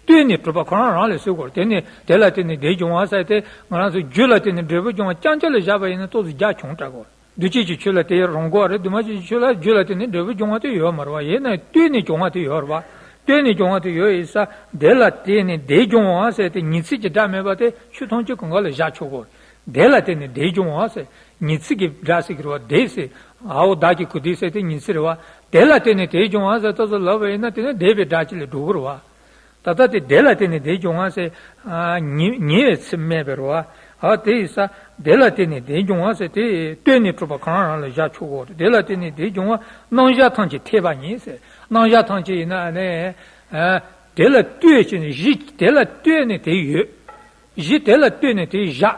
ཀྱི་རེད། ལྟོས་ནས་གྲུབ་པ་ཁོ་རང་རང་ལ་ཟེར་དགོས་རེད། དེ་ནས་དེ་ལ་བརྟེན་ནས་དེ་འབྱུང་བ་ཟེར་དེ་ང་རང་ཚོ་རྒྱུ་ལ་བརྟེན་ནས་འབྲས་བུ་འབྱུང་བ་རྐྱང་གཅིག་ལ་བཞག་པ་ཡིན་ན་ཏོག་ཙམ་རྒྱ་ཆུང་དྲགས་དགོས་རེད། དུས་གཅིག་གི་ཆོས་ལ་དེ་རང་གོ་བ་རེད། དུ་མ་གཅིག་གི་ཆོས་ལ་རྒྱུ་ལ་བརྟེན་ནས་འབྲས་བུ་འབྱུང་བ་དེ་ཡོད་མ་རེད་བ། ཡིན་ནའི་ལྟོས་ནས་འབྱུང་བ་དེ་ཡོད་རེད་བ། ལྟོས་ནས་འབྱུང་བ་དེ་ཡོད་ཡིན་ས། དེ་ལ་བརྟེན་ནས་དེ་འབྱུང་བ་ཟེར་དེ་ཉི་ཚེ་གི་སྒྲ་མེད་པ་དེ་ཆོས་ཐམས་ཅད་གང་ག་ལ་བཞག་ཆོག་གོ། དེ་ལ་བརྟེན་ནས་དེ་འབྱུང་བ་ཟེར། ཉི་ཚེ་གི་སྒྲ་ཟེར་གི་རེད་བ། དེ་ཟེར། ཨའོ་བདག་གི་གུ་དེ་ཟེར་དེ་ཉི་ཚེ་རེད་བ། དེ་ལ་བརྟེན་ནས་དེ་འབྱུང་བ་ཟེར་ཏོག་ཙམ་ལབ་པ་ཡིན་ན་དེ་ནི་འདས་པའི་སྒྲ་གཅིག་ལ་འགྲོ་གི་རེད་བ། ད་ལྟ་དེ་དེ་ལ་བརྟེན་ནས་དེ་འབྱུང་བ་ཟེར། ཨ། ཉེ་ཉེ་བའི་ཚིག་མེད་པ་རེད་བ། ཨ། དེ་ཡིན་ས། དེ་ལ་བརྟེན་ནས་དེ་འབྱུང་བ་ཟེར་དེ་ལྟོས་ནས་གྲུབ་པ་གང་རང་ལ་བཞག་ཆོག་གོ། དེ་ལ་བརྟེན་ནས་དེ་འབྱུང་བ་རྣམ་གཞག་ཐམས་ཅད་འཐད་པ་ཉིད་ཟེར། རྣམ་གཞག་ཐམས་ཅད་ཡིན་ན་ནི། ཨ། དེ་ལ་ལྟོས་བྱས་ནས་གཞི་དེ་ལ་ལྟོས་ནས་དེ་ཡོད། གཞི་དེ་ལ་ལྟོས་ནས་དེ་བཞག་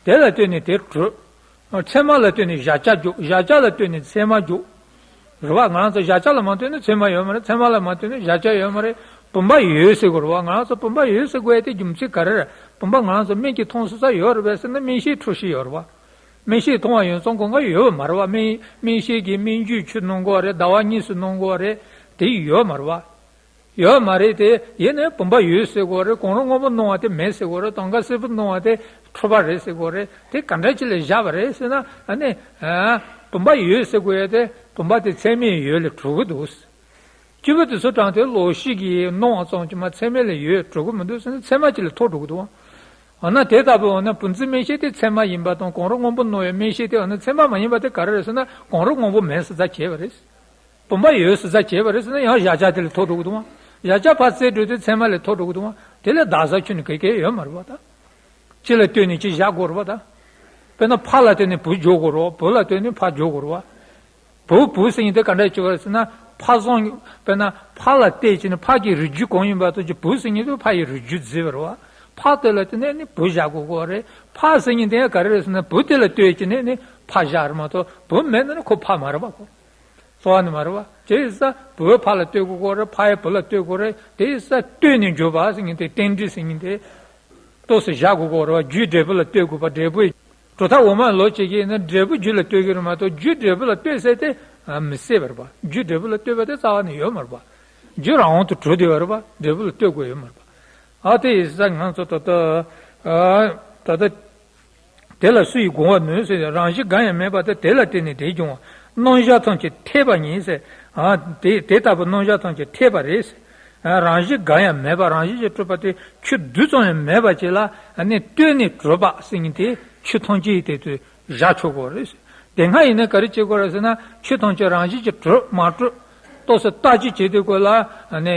དེ་ལ་ལྟོས་ནས་དེ་གྲུབ། ཚད་མ་ལ་ལྟོས་ནས་གཞལ་བྱ་འཇོག་གཞལ་བྱ་ལ་ལྟོས་ནས་ཚད་མ་འཇོག་རེད་བ། ང་རང་ཚོ་གཞལ་བྱ་ལ་མ་ལྟོས་ན་ཚད་མ་ཡོད་མ་རེད། ཚད་མ་ལ་མ་ལྟོས་ན་གཞལ་བྱ་ཡོད་མ་རེད། བུམ་པ་ཡོད་ཟེར་དགོས་རེད་བ། ང་རང་ཚོ་བུམ་པ་ཡོད་ཟེར་དགོས་ཡ་དེ་རྒྱུ་མཚན་ག་རེ་རེད། བུམ་པ་ང་རང་ཚོ་སྨན་གྱིས་མཐོང་སྲིད་ས་ཡོད་རེད་པས་ཟེར་ན། སྨན་ཤེས་འཁྲུལ་ཤེས་ཡོད་རེད་བ། སྨན་ཤེས་མཐོང་བ་ཡོད་ཙང་གང་ག་ཡོད་པ་མ་རེད་བ། སྨན་སྨན་ཤེས་ཀྱིས་སྨན་བཅོས་ཆུ་གནང་དགོས་པ་རེད། ཟླ་བ་གཉིས་སུ་གནང་དགོས་པ་རེད། དེ་ཡོད་མ་རེད་བ། ཡོད་མ་རེད་དེ། ཡིན་ནའི་བུམ་པ་ཡོད་ཟེར་དགོས་རེད། གང་རུང་སྔོན་པོ་སྣང་བ་དེ་མེད་ཟེར་དགོས་རེད། དང་ག་སེར་པོ་སྣང་བ་དེ་འཁྲུལ་པ་རེད་ཟེར་དགོས་རེད། དེ་ག་འདྲ་ཅིག་ལ་བཞག་པ་རེད་ཟེར་ན། ཨ་ནི། ཨ། བུམ་པ་ཡོད་ཟེར་དགོས་ཡ་དེ་བུམ་པ་དེ་ཚད་མས་ཡོད་ལས་གྲུབ་ཀྱི་འདུག་སྐྱེས་བུ་དེ་ཚོ་དྲངས་ཏེ་ལོག་ཤེས་ཀྱིས་སྣང་བ་ཙམ་གྱིས་མ་ཚད་མ་ལས་ཡོད་འགྲོ་གི་མི་འདུག་ཟེར་ན། ཚད་མ་གཅིག་ལས་མཐོ་འགྲོ་གི་འདུག་བ། འོ་ན་དེ་ལྟ་བུ་འོ་ན་བུམ་འཛིན་མིག་ཤེས་དེ་ཚད་མ་ཡིན་པ་དང་། གང་རུང་སྔོན་པོ་སྣང་བའི་མིག་ཤེས་དེ་འོ་ན་ཚད་མ་མ་ཡིན་པ་དེ་ག་རེ་རེད་ཟེར་ན། གང་རུང་སྔོན་པོ་མེད་ཟེར་ཙམ་བྱས་པ་རེད། བུམ་པ་ཡོད་ཟེར་ཙམ་བྱས་པ་རེད་ཟེར་ན། ཡང་གཞལ་བྱ་དེ་ལས་མཐོ་འགྲོ་གི་འདུག་བ། གཞལ་བྱ་ཕར་བཙལ་འགྲོ་དུས་ཚད་མ་ལས་མཐོ་འགྲོ་གི་འདུག་བ། དེ་ལས་འདའ་ས་ཁྱོན་ནས་ག་གེ་ཡོད་མ་རེད་བ་ད། གཅིག་ལ་ལྟོས་ནས་གཅིག་བཞག་དགོས་རེད་བ་ད། དཔེར་ན་ཕ་ལ་ལྟོས་ནས་བུ་འཇོག་དགོས་རེད་བ། བུ་ལ་ལྟོས་ནས་ཕ་འཇོག་དགོས་རེད་བ། བུ་བུ་ཟེར་མཁན་དེ་ག་འདྲ་བྱེད་པ་རེད་ཟེར་ན། ཕ་བཟང་། དཔེར་ན་ཕ་ལ་བལྟས་བྱས་ནས་ཕ་གི་རིགས་རྒྱུད་གང་ཡིན་པ་ལྟོས་ཀྱི། བུ་ཟེར་མཁན་དེ་ཕ་ཡི་རིགས་རྒྱུད་བརྩིས་པ་རེད་བ། ཕ་དེ་ལ་ལྟོས་ནས་ནི་བུ་བཞག་དགོས་ཀྱི་རེད། ཕ་ཟེར་མཁན་དེ་ཡང་ག་རེ་རེད་ཟེར་ན། བུ་དེ་ལ་ལྟོས་བྱས་ནས་ནི་ཕ་བཞག་རེད་མ་གཏོགས། བུ་མེད་ན་ནི་ཁོ་ཕ་མ་རེད་བ། ཁོ་གཙོ་བོ་ནི་མ་རེད་བ། དེ་ཡིན་ཙང་བུ་ཕ་ལ་ལྟོས་དགོས་ཀྱི་རེད། ཕ་ཡིས་བུ་ལ་ལྟོས་དགོས་རེད། དེ་ཡིན་ཙང་ལྟོས་ནས་འཇོག་པ་ཟེར་མཁན་དེ། རྟེན་འབྲེལ་ཟེར་མཁན་དེ། ཏོག་ཙམ་བཞག་དགོས་ཀྱི་རེད་བ། རྒྱུ་འབྲས་བུ་ལ་ལྟོས་དགོས་པ། འབྲས་བུ་གྲུབ་མཐའ་འོག་མ་ལོག་བྱེད་ཀྱི་ཡིན་ན་འབྲས་བུ་རྒྱུ་ལ་ལྟོས་ཀྱི་རེད་མ་གཏོགས། རྒྱུ་འབྲས་བུ་ལ་ལྟོས་ཟེར་དེ་མི་སྲིད་པ་རེད་བ། རྒྱུ་འབྲས་བུ་ལ་ལྟོས་པ་དེ་རྩ་བ་ནས་ཡོད་མ་རེད་བ། རྒྱུ་རང་དབང་དུ་གྲུབ་བསྡད་པ་རེད་བ། འབྲས་བུ་ལ་ལྟོས་དགོས་ཡོད་མ་རེད་བ། ཨ་དེ་ཡིན་ཙང་ང་ཚོ་ད་ལྟ་ཨ་ད་ལྟ་དེ་ལ་སུ་ཡིས་དགོངས་པར་ནུས་ཟེར། རང་བཞིན་འགའ་ཡང་མེད་པ་དེ། དེ་ལ་བརྟེན་ནས་དེ་འབྱུང་བ། རྣམ་གཞག་ཐམས་ཅད་འཐད་པ་ཉིད་ཟེར། ཨ་དེ་དེ་ལྟ་བུ་རྣམ་གཞག་ཐམས་ཅད་འཐད་པ་རེད་ཟེར། ཨ་རང་བཞིན་འགའ་ཡང་མེད་པ། རང་བཞིན་གྱིས་གྲུབ་པ་དེ་ཆོས་རྡུལ་ཙམ་ཡང་མེད་པ་ཅིག་ལ་ནི་ལྟོས་ནས་གྲུབ་པ་ཟེར་མཁན་དེ་ཆོས་ཐམས་ཅད་ཡིན་དེ་དུས་བཞག་ཆོག་གི་རེད་ཟེར། དེ་སྔ་ཡིན་ན་ག་རེ་བྱེད་དགོས་རེད་ཟེར་ན། ཆོས་ཐམས་ཅད་རང་བཞིན་གྱིས་གྲུབ་མ་གྲུབ་ཏོག་ཙམ་བརྟག་དཔྱད་བྱེད་དུས་སྐབས་ལ་ནི་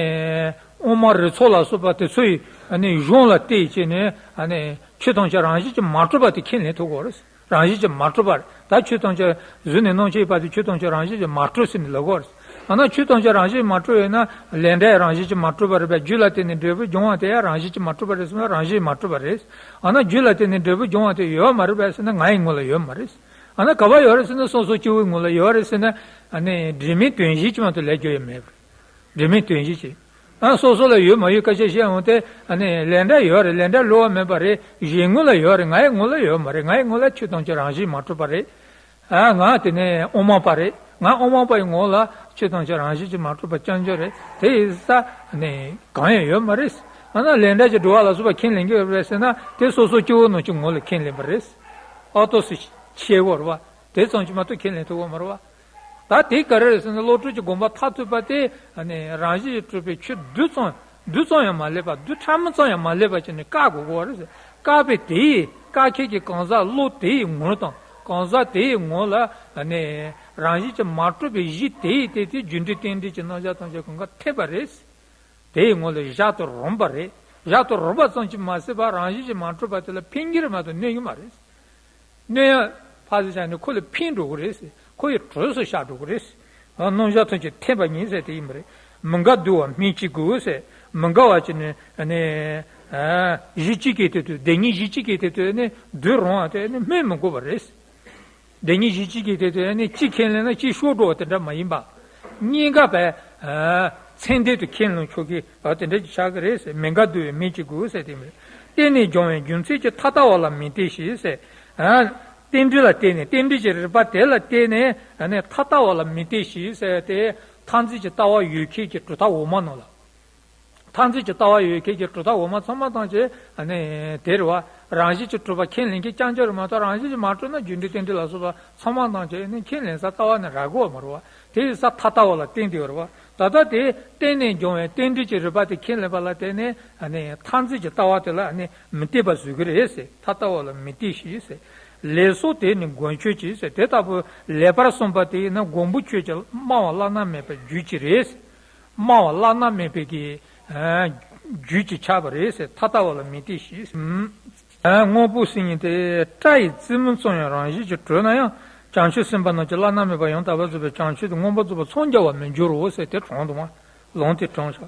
དབུ་མ་རིགས་ཚོགས་ལ་སོགས་པ་དེ་ཚོ་ཡི་ནི་གཞུང་ལ་བལྟས་བྱས་ནས་ནི་ཆོས་ཐམས་ཅད་རང་བཞིན་གྱིས་མ་གྲུབ་པ་དེ་ཁས་ལེན་ཐུབ་དགོས་རེད། རང་བཞིན་གྱིས་མ་གྲུབ་པ་རེད། ད་ཆོས་ཐམས་ཅད་གཟུགས་ནས་རྣམ་མཁྱེན་པ་དེ་ཆོས་ཐམས་ཅད་རང་བཞིན་གྱིས་མ་གྲུབ་ཟེར་ནས་ལབ་དགོས་རེད། ཨ་ན་ཆོས་ཐམས་ཅད་རང་བཞིན་མ་གྲུབ་ཡོད་ན། ལས་འབྲས་རང་བཞིན་གྱིས་མ་གྲུབ་པ་རེད་པས། རྒྱུ་ལ་བརྟེན་ནས་འབྲས་བུ་འབྱུང་བ་དེ་ཡང་རང་བཞིན་གྱིས་མ་གྲུབ་པ་རེད་ཟེར་ན། རང་བཞིན་མ་གྲུབ་པ་རེད། ཨ་ན་རྒྱུ་ལ་བརྟེན་ནས་འབྲས་བུ་འབྱུང་བ་དེ་ཡོད་མ་རེད་པས་ཟེར་ན། ང་ཡི་ངོ་ལ་ཡོད་མ་རེད། ཨ་ན་ག་པར་ཡོད་རེད་ཟེར་ན། སོ་སོ་སྐྱེ་བོའི་ངོ་ལ་ཡོད་རེད་ཟེར་ན། ཨ་ནི་འབྲེལ་མེད་དོན་གཞན་གྱི་མ་གཏོགས་ལས་རྒྱུ་ཡང་མེད་པ་རེད། འབྲེལ་མེད་དོན་གཞན་གྱི། ཨ་སོ་སོ་ལ་ཡོད་མ་ཡོད་སྐད་ཆ་བཤད་འོང་སྟེ། ཨ་ནི་ལས་འབྲས་ཡོད་རེད། ལས་འབྲས་བསླུ་བ་མེད་པ་རེད། གཞན་ངོ་ལ་ཡོད་རེད། ང་ཡི་ངོ་ལ་ཡོད་མ་རེད། ང་ཡི་ངོ་ལ་ཆོས་ཐམས་ཅད་རང་བཞིན་མ་གྲུབ་པ་རེད། ཨ་ང་དེ་ནས་དབུ་མ་པ་རེད། ང་དབུ་མ་པ་ཡི་ངོ་ལ་ཆོས་ཐམས་ཅད་རང་བཞིན་གྱིས་མ་གྲུབ་པ་རྐྱང་རྐྱང་རེད། དེ་ཡིན་ཙང་ནི་གང་ཡང་ཡོད་མ་རེད། ཨ་ན་ལས་འབྲས་ཀྱི་སྒྲུབ་པ་ལ་སོགས་པ་ཁས་ལེན་གྱི་ཡོད་རེད་ཟེར་ན། དེ་སོ་སོ་སྐྱེ་བོ་རྣམས་ཀྱི་ངོ་ལ་ཁས་ལེན་པ་རེད། ཨ་ཏོག་ཙམ་ཤེས་དགོས་རེད་བ། དེ་ཙམ་གྱིས་མ་གཏོགས་ཁས་ལེན་ཐུབ་ཀྱི་མ་རེད་བ། ད་དེ་ག་རེ་རེད་ཟེར་ན། བློ་གྲོས་ཀྱི་དགོངས་པ་མཐར་ཐུག་པ་དེ་ནི་རང་བཞིན་གྱིས་གྲུབ་པའི་ཆོས་རྡུལ་ཙམ། རྡུལ་ཙམ་ཡང་མ་ལུས་པ། རྡུལ་ཕྲ་མོ་ཙམ་ཡང་མ་ལུས་པ་ཅིག་ནི་བཀག་དགོས་ཀྱི་རེད་ཟེར། བཀག་པའི་དེ་ཡི་བཀག་མཁན་གྱི་གང་ཟག་བློ་དེ་ཡི་ངོར་དང་། གང་ཟག་དེ་ཡི་ངོ་ལ་ནི་རང་བཞིན་གྱིས་མ་གྲུབ་པའི་གཞི་དེ་ཡི་སྟེང་དེ་རྒྱུ་འབྲས་རྟེན་འབྲེལ་གྱི་རྣམ་གཞག་ཐམས་ཅད་གང་ག་འཐད་པ་རེད། དེའི་ངོ་ལ་བཞག་ཏུ་རུང་བ་རེད། བཞག་ཏུ་རུང་བ་ཙམ་གྱིས་མ་ཟད་པར་རང་བཞིན་གྱིས་མ་གྲུབ་པ་དེ་ལ་འཕེན་གྱི་རེད་མ་གཏོགས་གནོད་ཀྱི་མ་རེད། གནོད་ཡ་ཕར་ཚུར་བྱས་ནས་ཁོ་ལ་འཕེན་འགྲོ་གི་རེད། ཁོ་ཡི་གྲོས་སུ་བཞག་འགྲོ་གི་རེད། རྣམ་གཞག་ཐམས་ཅད་འཐད་པ་ཉིད་ཟེར་དེ་ཡིན་པ་རེད། མི་འགལ་འདུ་བ་སྨོས་ཅི་དགོས་ཟེར། མི་འགལ་བ་ཅིག་ནི་ནི་གཞི་གཅིག་གི་དེ་དུས། བདེན་གཉིས་གཞི་གཅིག་གི་དེ་དུས་ནི་འདུ་རུང་བ་དེ་ནི་སྨོས་མི་དགོས་པ་རེད། བདེན་གཉིས་གཞི་གཅིག་གི་དེ་དུས་ནི་གཅིག་ཁས་ལེན་ན་གཅིག་ཤོར་འགྲོ་བ་དེ་འདྲ་མ་ཡིན་པ། གཉིས་ཀ་བས་ཚད་ལྡན་དུ་ཁས་ལེན་ཆོག་གི་བ་དེ་འདྲ་ཅིག་ཆགས་ཀྱི་རེད་ཟེར། མི་འགལ་འདུ་བའི་སྨོས་ཅི་དགོས་ཟེར་དེ་མི་རེད། བརྟེན་ནས་འབྱུང་བའི་རྒྱུ་མཚན་གྱིས་ཐ་དད་པ་ལ་མི་ལྟོས་ཤིག་ཟེར། རྟེན་འབྲེལ་ལ་བརྟེན་ནས། རྟེན་འབྲེལ་གྱི་རིགས་པ་དེ་ལ་བརྟེན་ནས་ནི་ཐ་དད་པ་ལ་མི་ལྟོས་ཤིག་ཟེར་ཏེ། མཐར་འཛིན་གྱི་ལྟ་བ་ཡོད་མཁན་གྱི་གྲུབ་མཐའ་འོག་མ་རྣམས་ལ། མཐར་འཛིན་གྱི་ལྟ་བ་ཡོད་མཁན་གྱི་གྲུབ་མཐའ་འོག་མ་ཚང་མ་ཐམས་ཅད་ནི་དེ་རེད་བ། རང་བཞིན་གྱིས་གྲུབ་པ་ཁས་ལེན་མཁན་རྐྱང་རྐྱང་རེད་མ་གཏོགས། རང་བཞིན་གྱིས་མ་གྲུབ་ན་རྒྱུ་འབྲས་རྟེན་འབྲེལ་ལ་སོགས་པ་ཚང་མ་ཐམས་ཅད་ནི་ཁས་ལེན་ས་ལྟ་བ་ནི་རག་གི་མ་རེད་བ། དེ་ཡིན་ཙང་ཐ་དད་པ་ལ་བརྟེན་ཏེ་ཡོད་རེད་བ། ད་ལྟ་དེ་བརྟེན་ནས་འབྱུང་བའི་རྟེན་འབྲེལ་གྱི་རིགས་པ་དེ་ཁས་ལེན་པ་ལ་བརྟེན་ནས་ནི་མཐར་འཛིན་གྱི་ལྟ་བ་དེ་ལ་ནི་མི་ལྟོས་པ་བཟོ་གི་རེད་ཟེར། ཐ་དད་པ་ལ་མི་ལྟོས་ཤིག་ཟེར། ལེགས་སོ་དེ་ནི་མགོན་ཁྱོད་ཀྱིས་ཟེར། དེ་ལྟ་བུ་ལེགས་པར་གསུངས་པ་དེ་ཡིན་ན་མགོན་པོ་ཁྱོད་ཀྱིས་སྨྲ་བ་བླ་ན་མེད་པའི་རྒྱུད་ཀྱི་རེད། སྨྲ་བ་བླ་ན་མེད་པའི་གི་རྒྱུད་ཀྱི་ཆགས་པ་རེད་ཟེར། ཐ་དད་པ་ལ་མི་ལྟོས་ཤིག་དངོས་པོ་ཟེར་མཁན་དེ་སྐྲ་ཡི་རྩེ་མོ་ཙམ་ཡང་རང་བཞིན་གྱིས་གྲུབ་ན་ཡང་། བྱང་ཆུབ་སེམས་དཔའ་རྣམས་ཀྱིས་བླ་ན་མེད་པ་ཡང་དག་པར་རྫོགས་པའི་བྱང་ཆུབ་ཏུ་མངོན་པར་རྫོགས་པར་འཚང་རྒྱ་བར་མི་འགྱུར་རོ་ཟེར། དེ་དྲངས་འདུག་མ། ལུང་དེ་དྲངས་ཤག་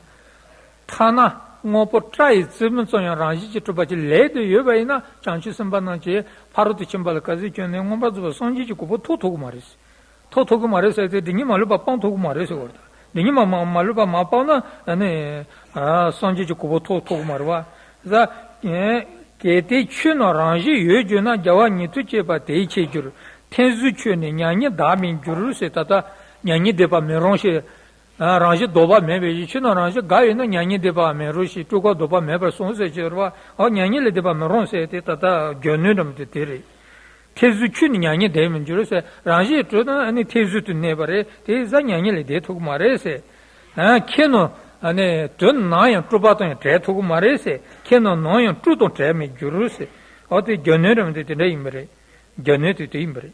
ཐ་ན་དངོས་པོ་སྐྲ་ཡི་རྩེ་མོ་ཙམ་ཡང་རང་བཞིན་གྱིས་གྲུབ་པ་ཅིག་ལས་དེ་ཡོད་པ་ཡིན་ན། བྱང་ཆུབ་སེམས་དཔའ་རྣམས་ཀྱིས་ཕ་རོལ་ཏུ་ཕྱིན་པ་ལ་ག་ཚོད་བསྐྱོད་ནས་མངོན་པར་རྫོགས་པར་སངས་རྒྱས་ཀྱི་གོ་འཕང་ཐོབ་ཐུབ་ཀྱི་མ་རེད། ཐོབ་ཐུབ་ཀྱི་མ་རེད་ཟེར་ཏེ། སྡིག་ཉེས་མ་ལུས་པ་སྤང་ཐུབ་ཀྱི་མ་རེད་ཟེར་བ་རེད། སྡིག་ཉེས་མ་མ་མ་ལུས་པ་མ་སྤངས་ན་ནི་སངས་རྒྱས་ཀྱི་གོ་འཕང་ཐོབ་ཐུབ་ཀྱི་མ་རེད་བ། ས། གལ་ཏེ་ཆོས་རྣམས་རང་བཞིན་ཡོད་གྱུར་ན། རྒྱལ་བ་ཉིད་དུ་བྱེད་པ་དེའི་ཆེད་གྱུར། ཐེ་ཚོམ་ཆོས་ནི་མྱ་ངན་འདའ་མི་འགྱུར་ཟེར། ད་ལྟ་མྱ་ངན་འདས་པ་མི་རུང་ཞེས། རང་བཞིན་ལྡོག་པ་མེད་པའི་ཆོས་རྣམས་རང་བཞིན་འགའ་ཡོད་ན་མྱ་ངན་འདས་པ་མི་རུང་ཞེས། སྤྲུལ་སྐུ་ལྡོག་པ་མེད་པར་གསུངས་ཟེར་གྱི་རེད་བ། འོ་མྱ་ངན་ལས་འདས་པ་མི་རུང་ཟེར་དེ་ད་ལྟ་རྒྱུ་མཚན་འདྲ་མོ་དེ་དེ་རེད། ཐེ་ཚོམ་ཆོས་ནི་མྱ་ངན་འདའ་མི་འགྱུར་ཟེར། རང་བཞིན་གྲུབ་ན་ཨ་ནི་ཐེ་ཚོམ་དུ་གནས་པ་རེད། དེ་ཡིན་ཙང་མྱ་ངན་ལས་འདའ་ཐུབ་ཀྱི་མ་རེད་ཟེར། ཁྱེད་རྣམས་ནི་དོན་ནམ་ཡང་སྤྲུལ་པ་དང་ཡང་བྲལ་ཐུབ་ཀྱི་མ་རེད་ཟེར། ཁྱེད་རྣམས་ནམ་ཡང་སྤྲུལ་དང་བྲལ་མི་འགྱུར་ཟེར། འོ་དེ་རྒྱ་ནོར་རེད་མི་འདུག་དེ་འདྲ་ཡིན་པ་རེད། རྒྱ་ནོར་དེ་དེ་ཡིན་པ་རེད།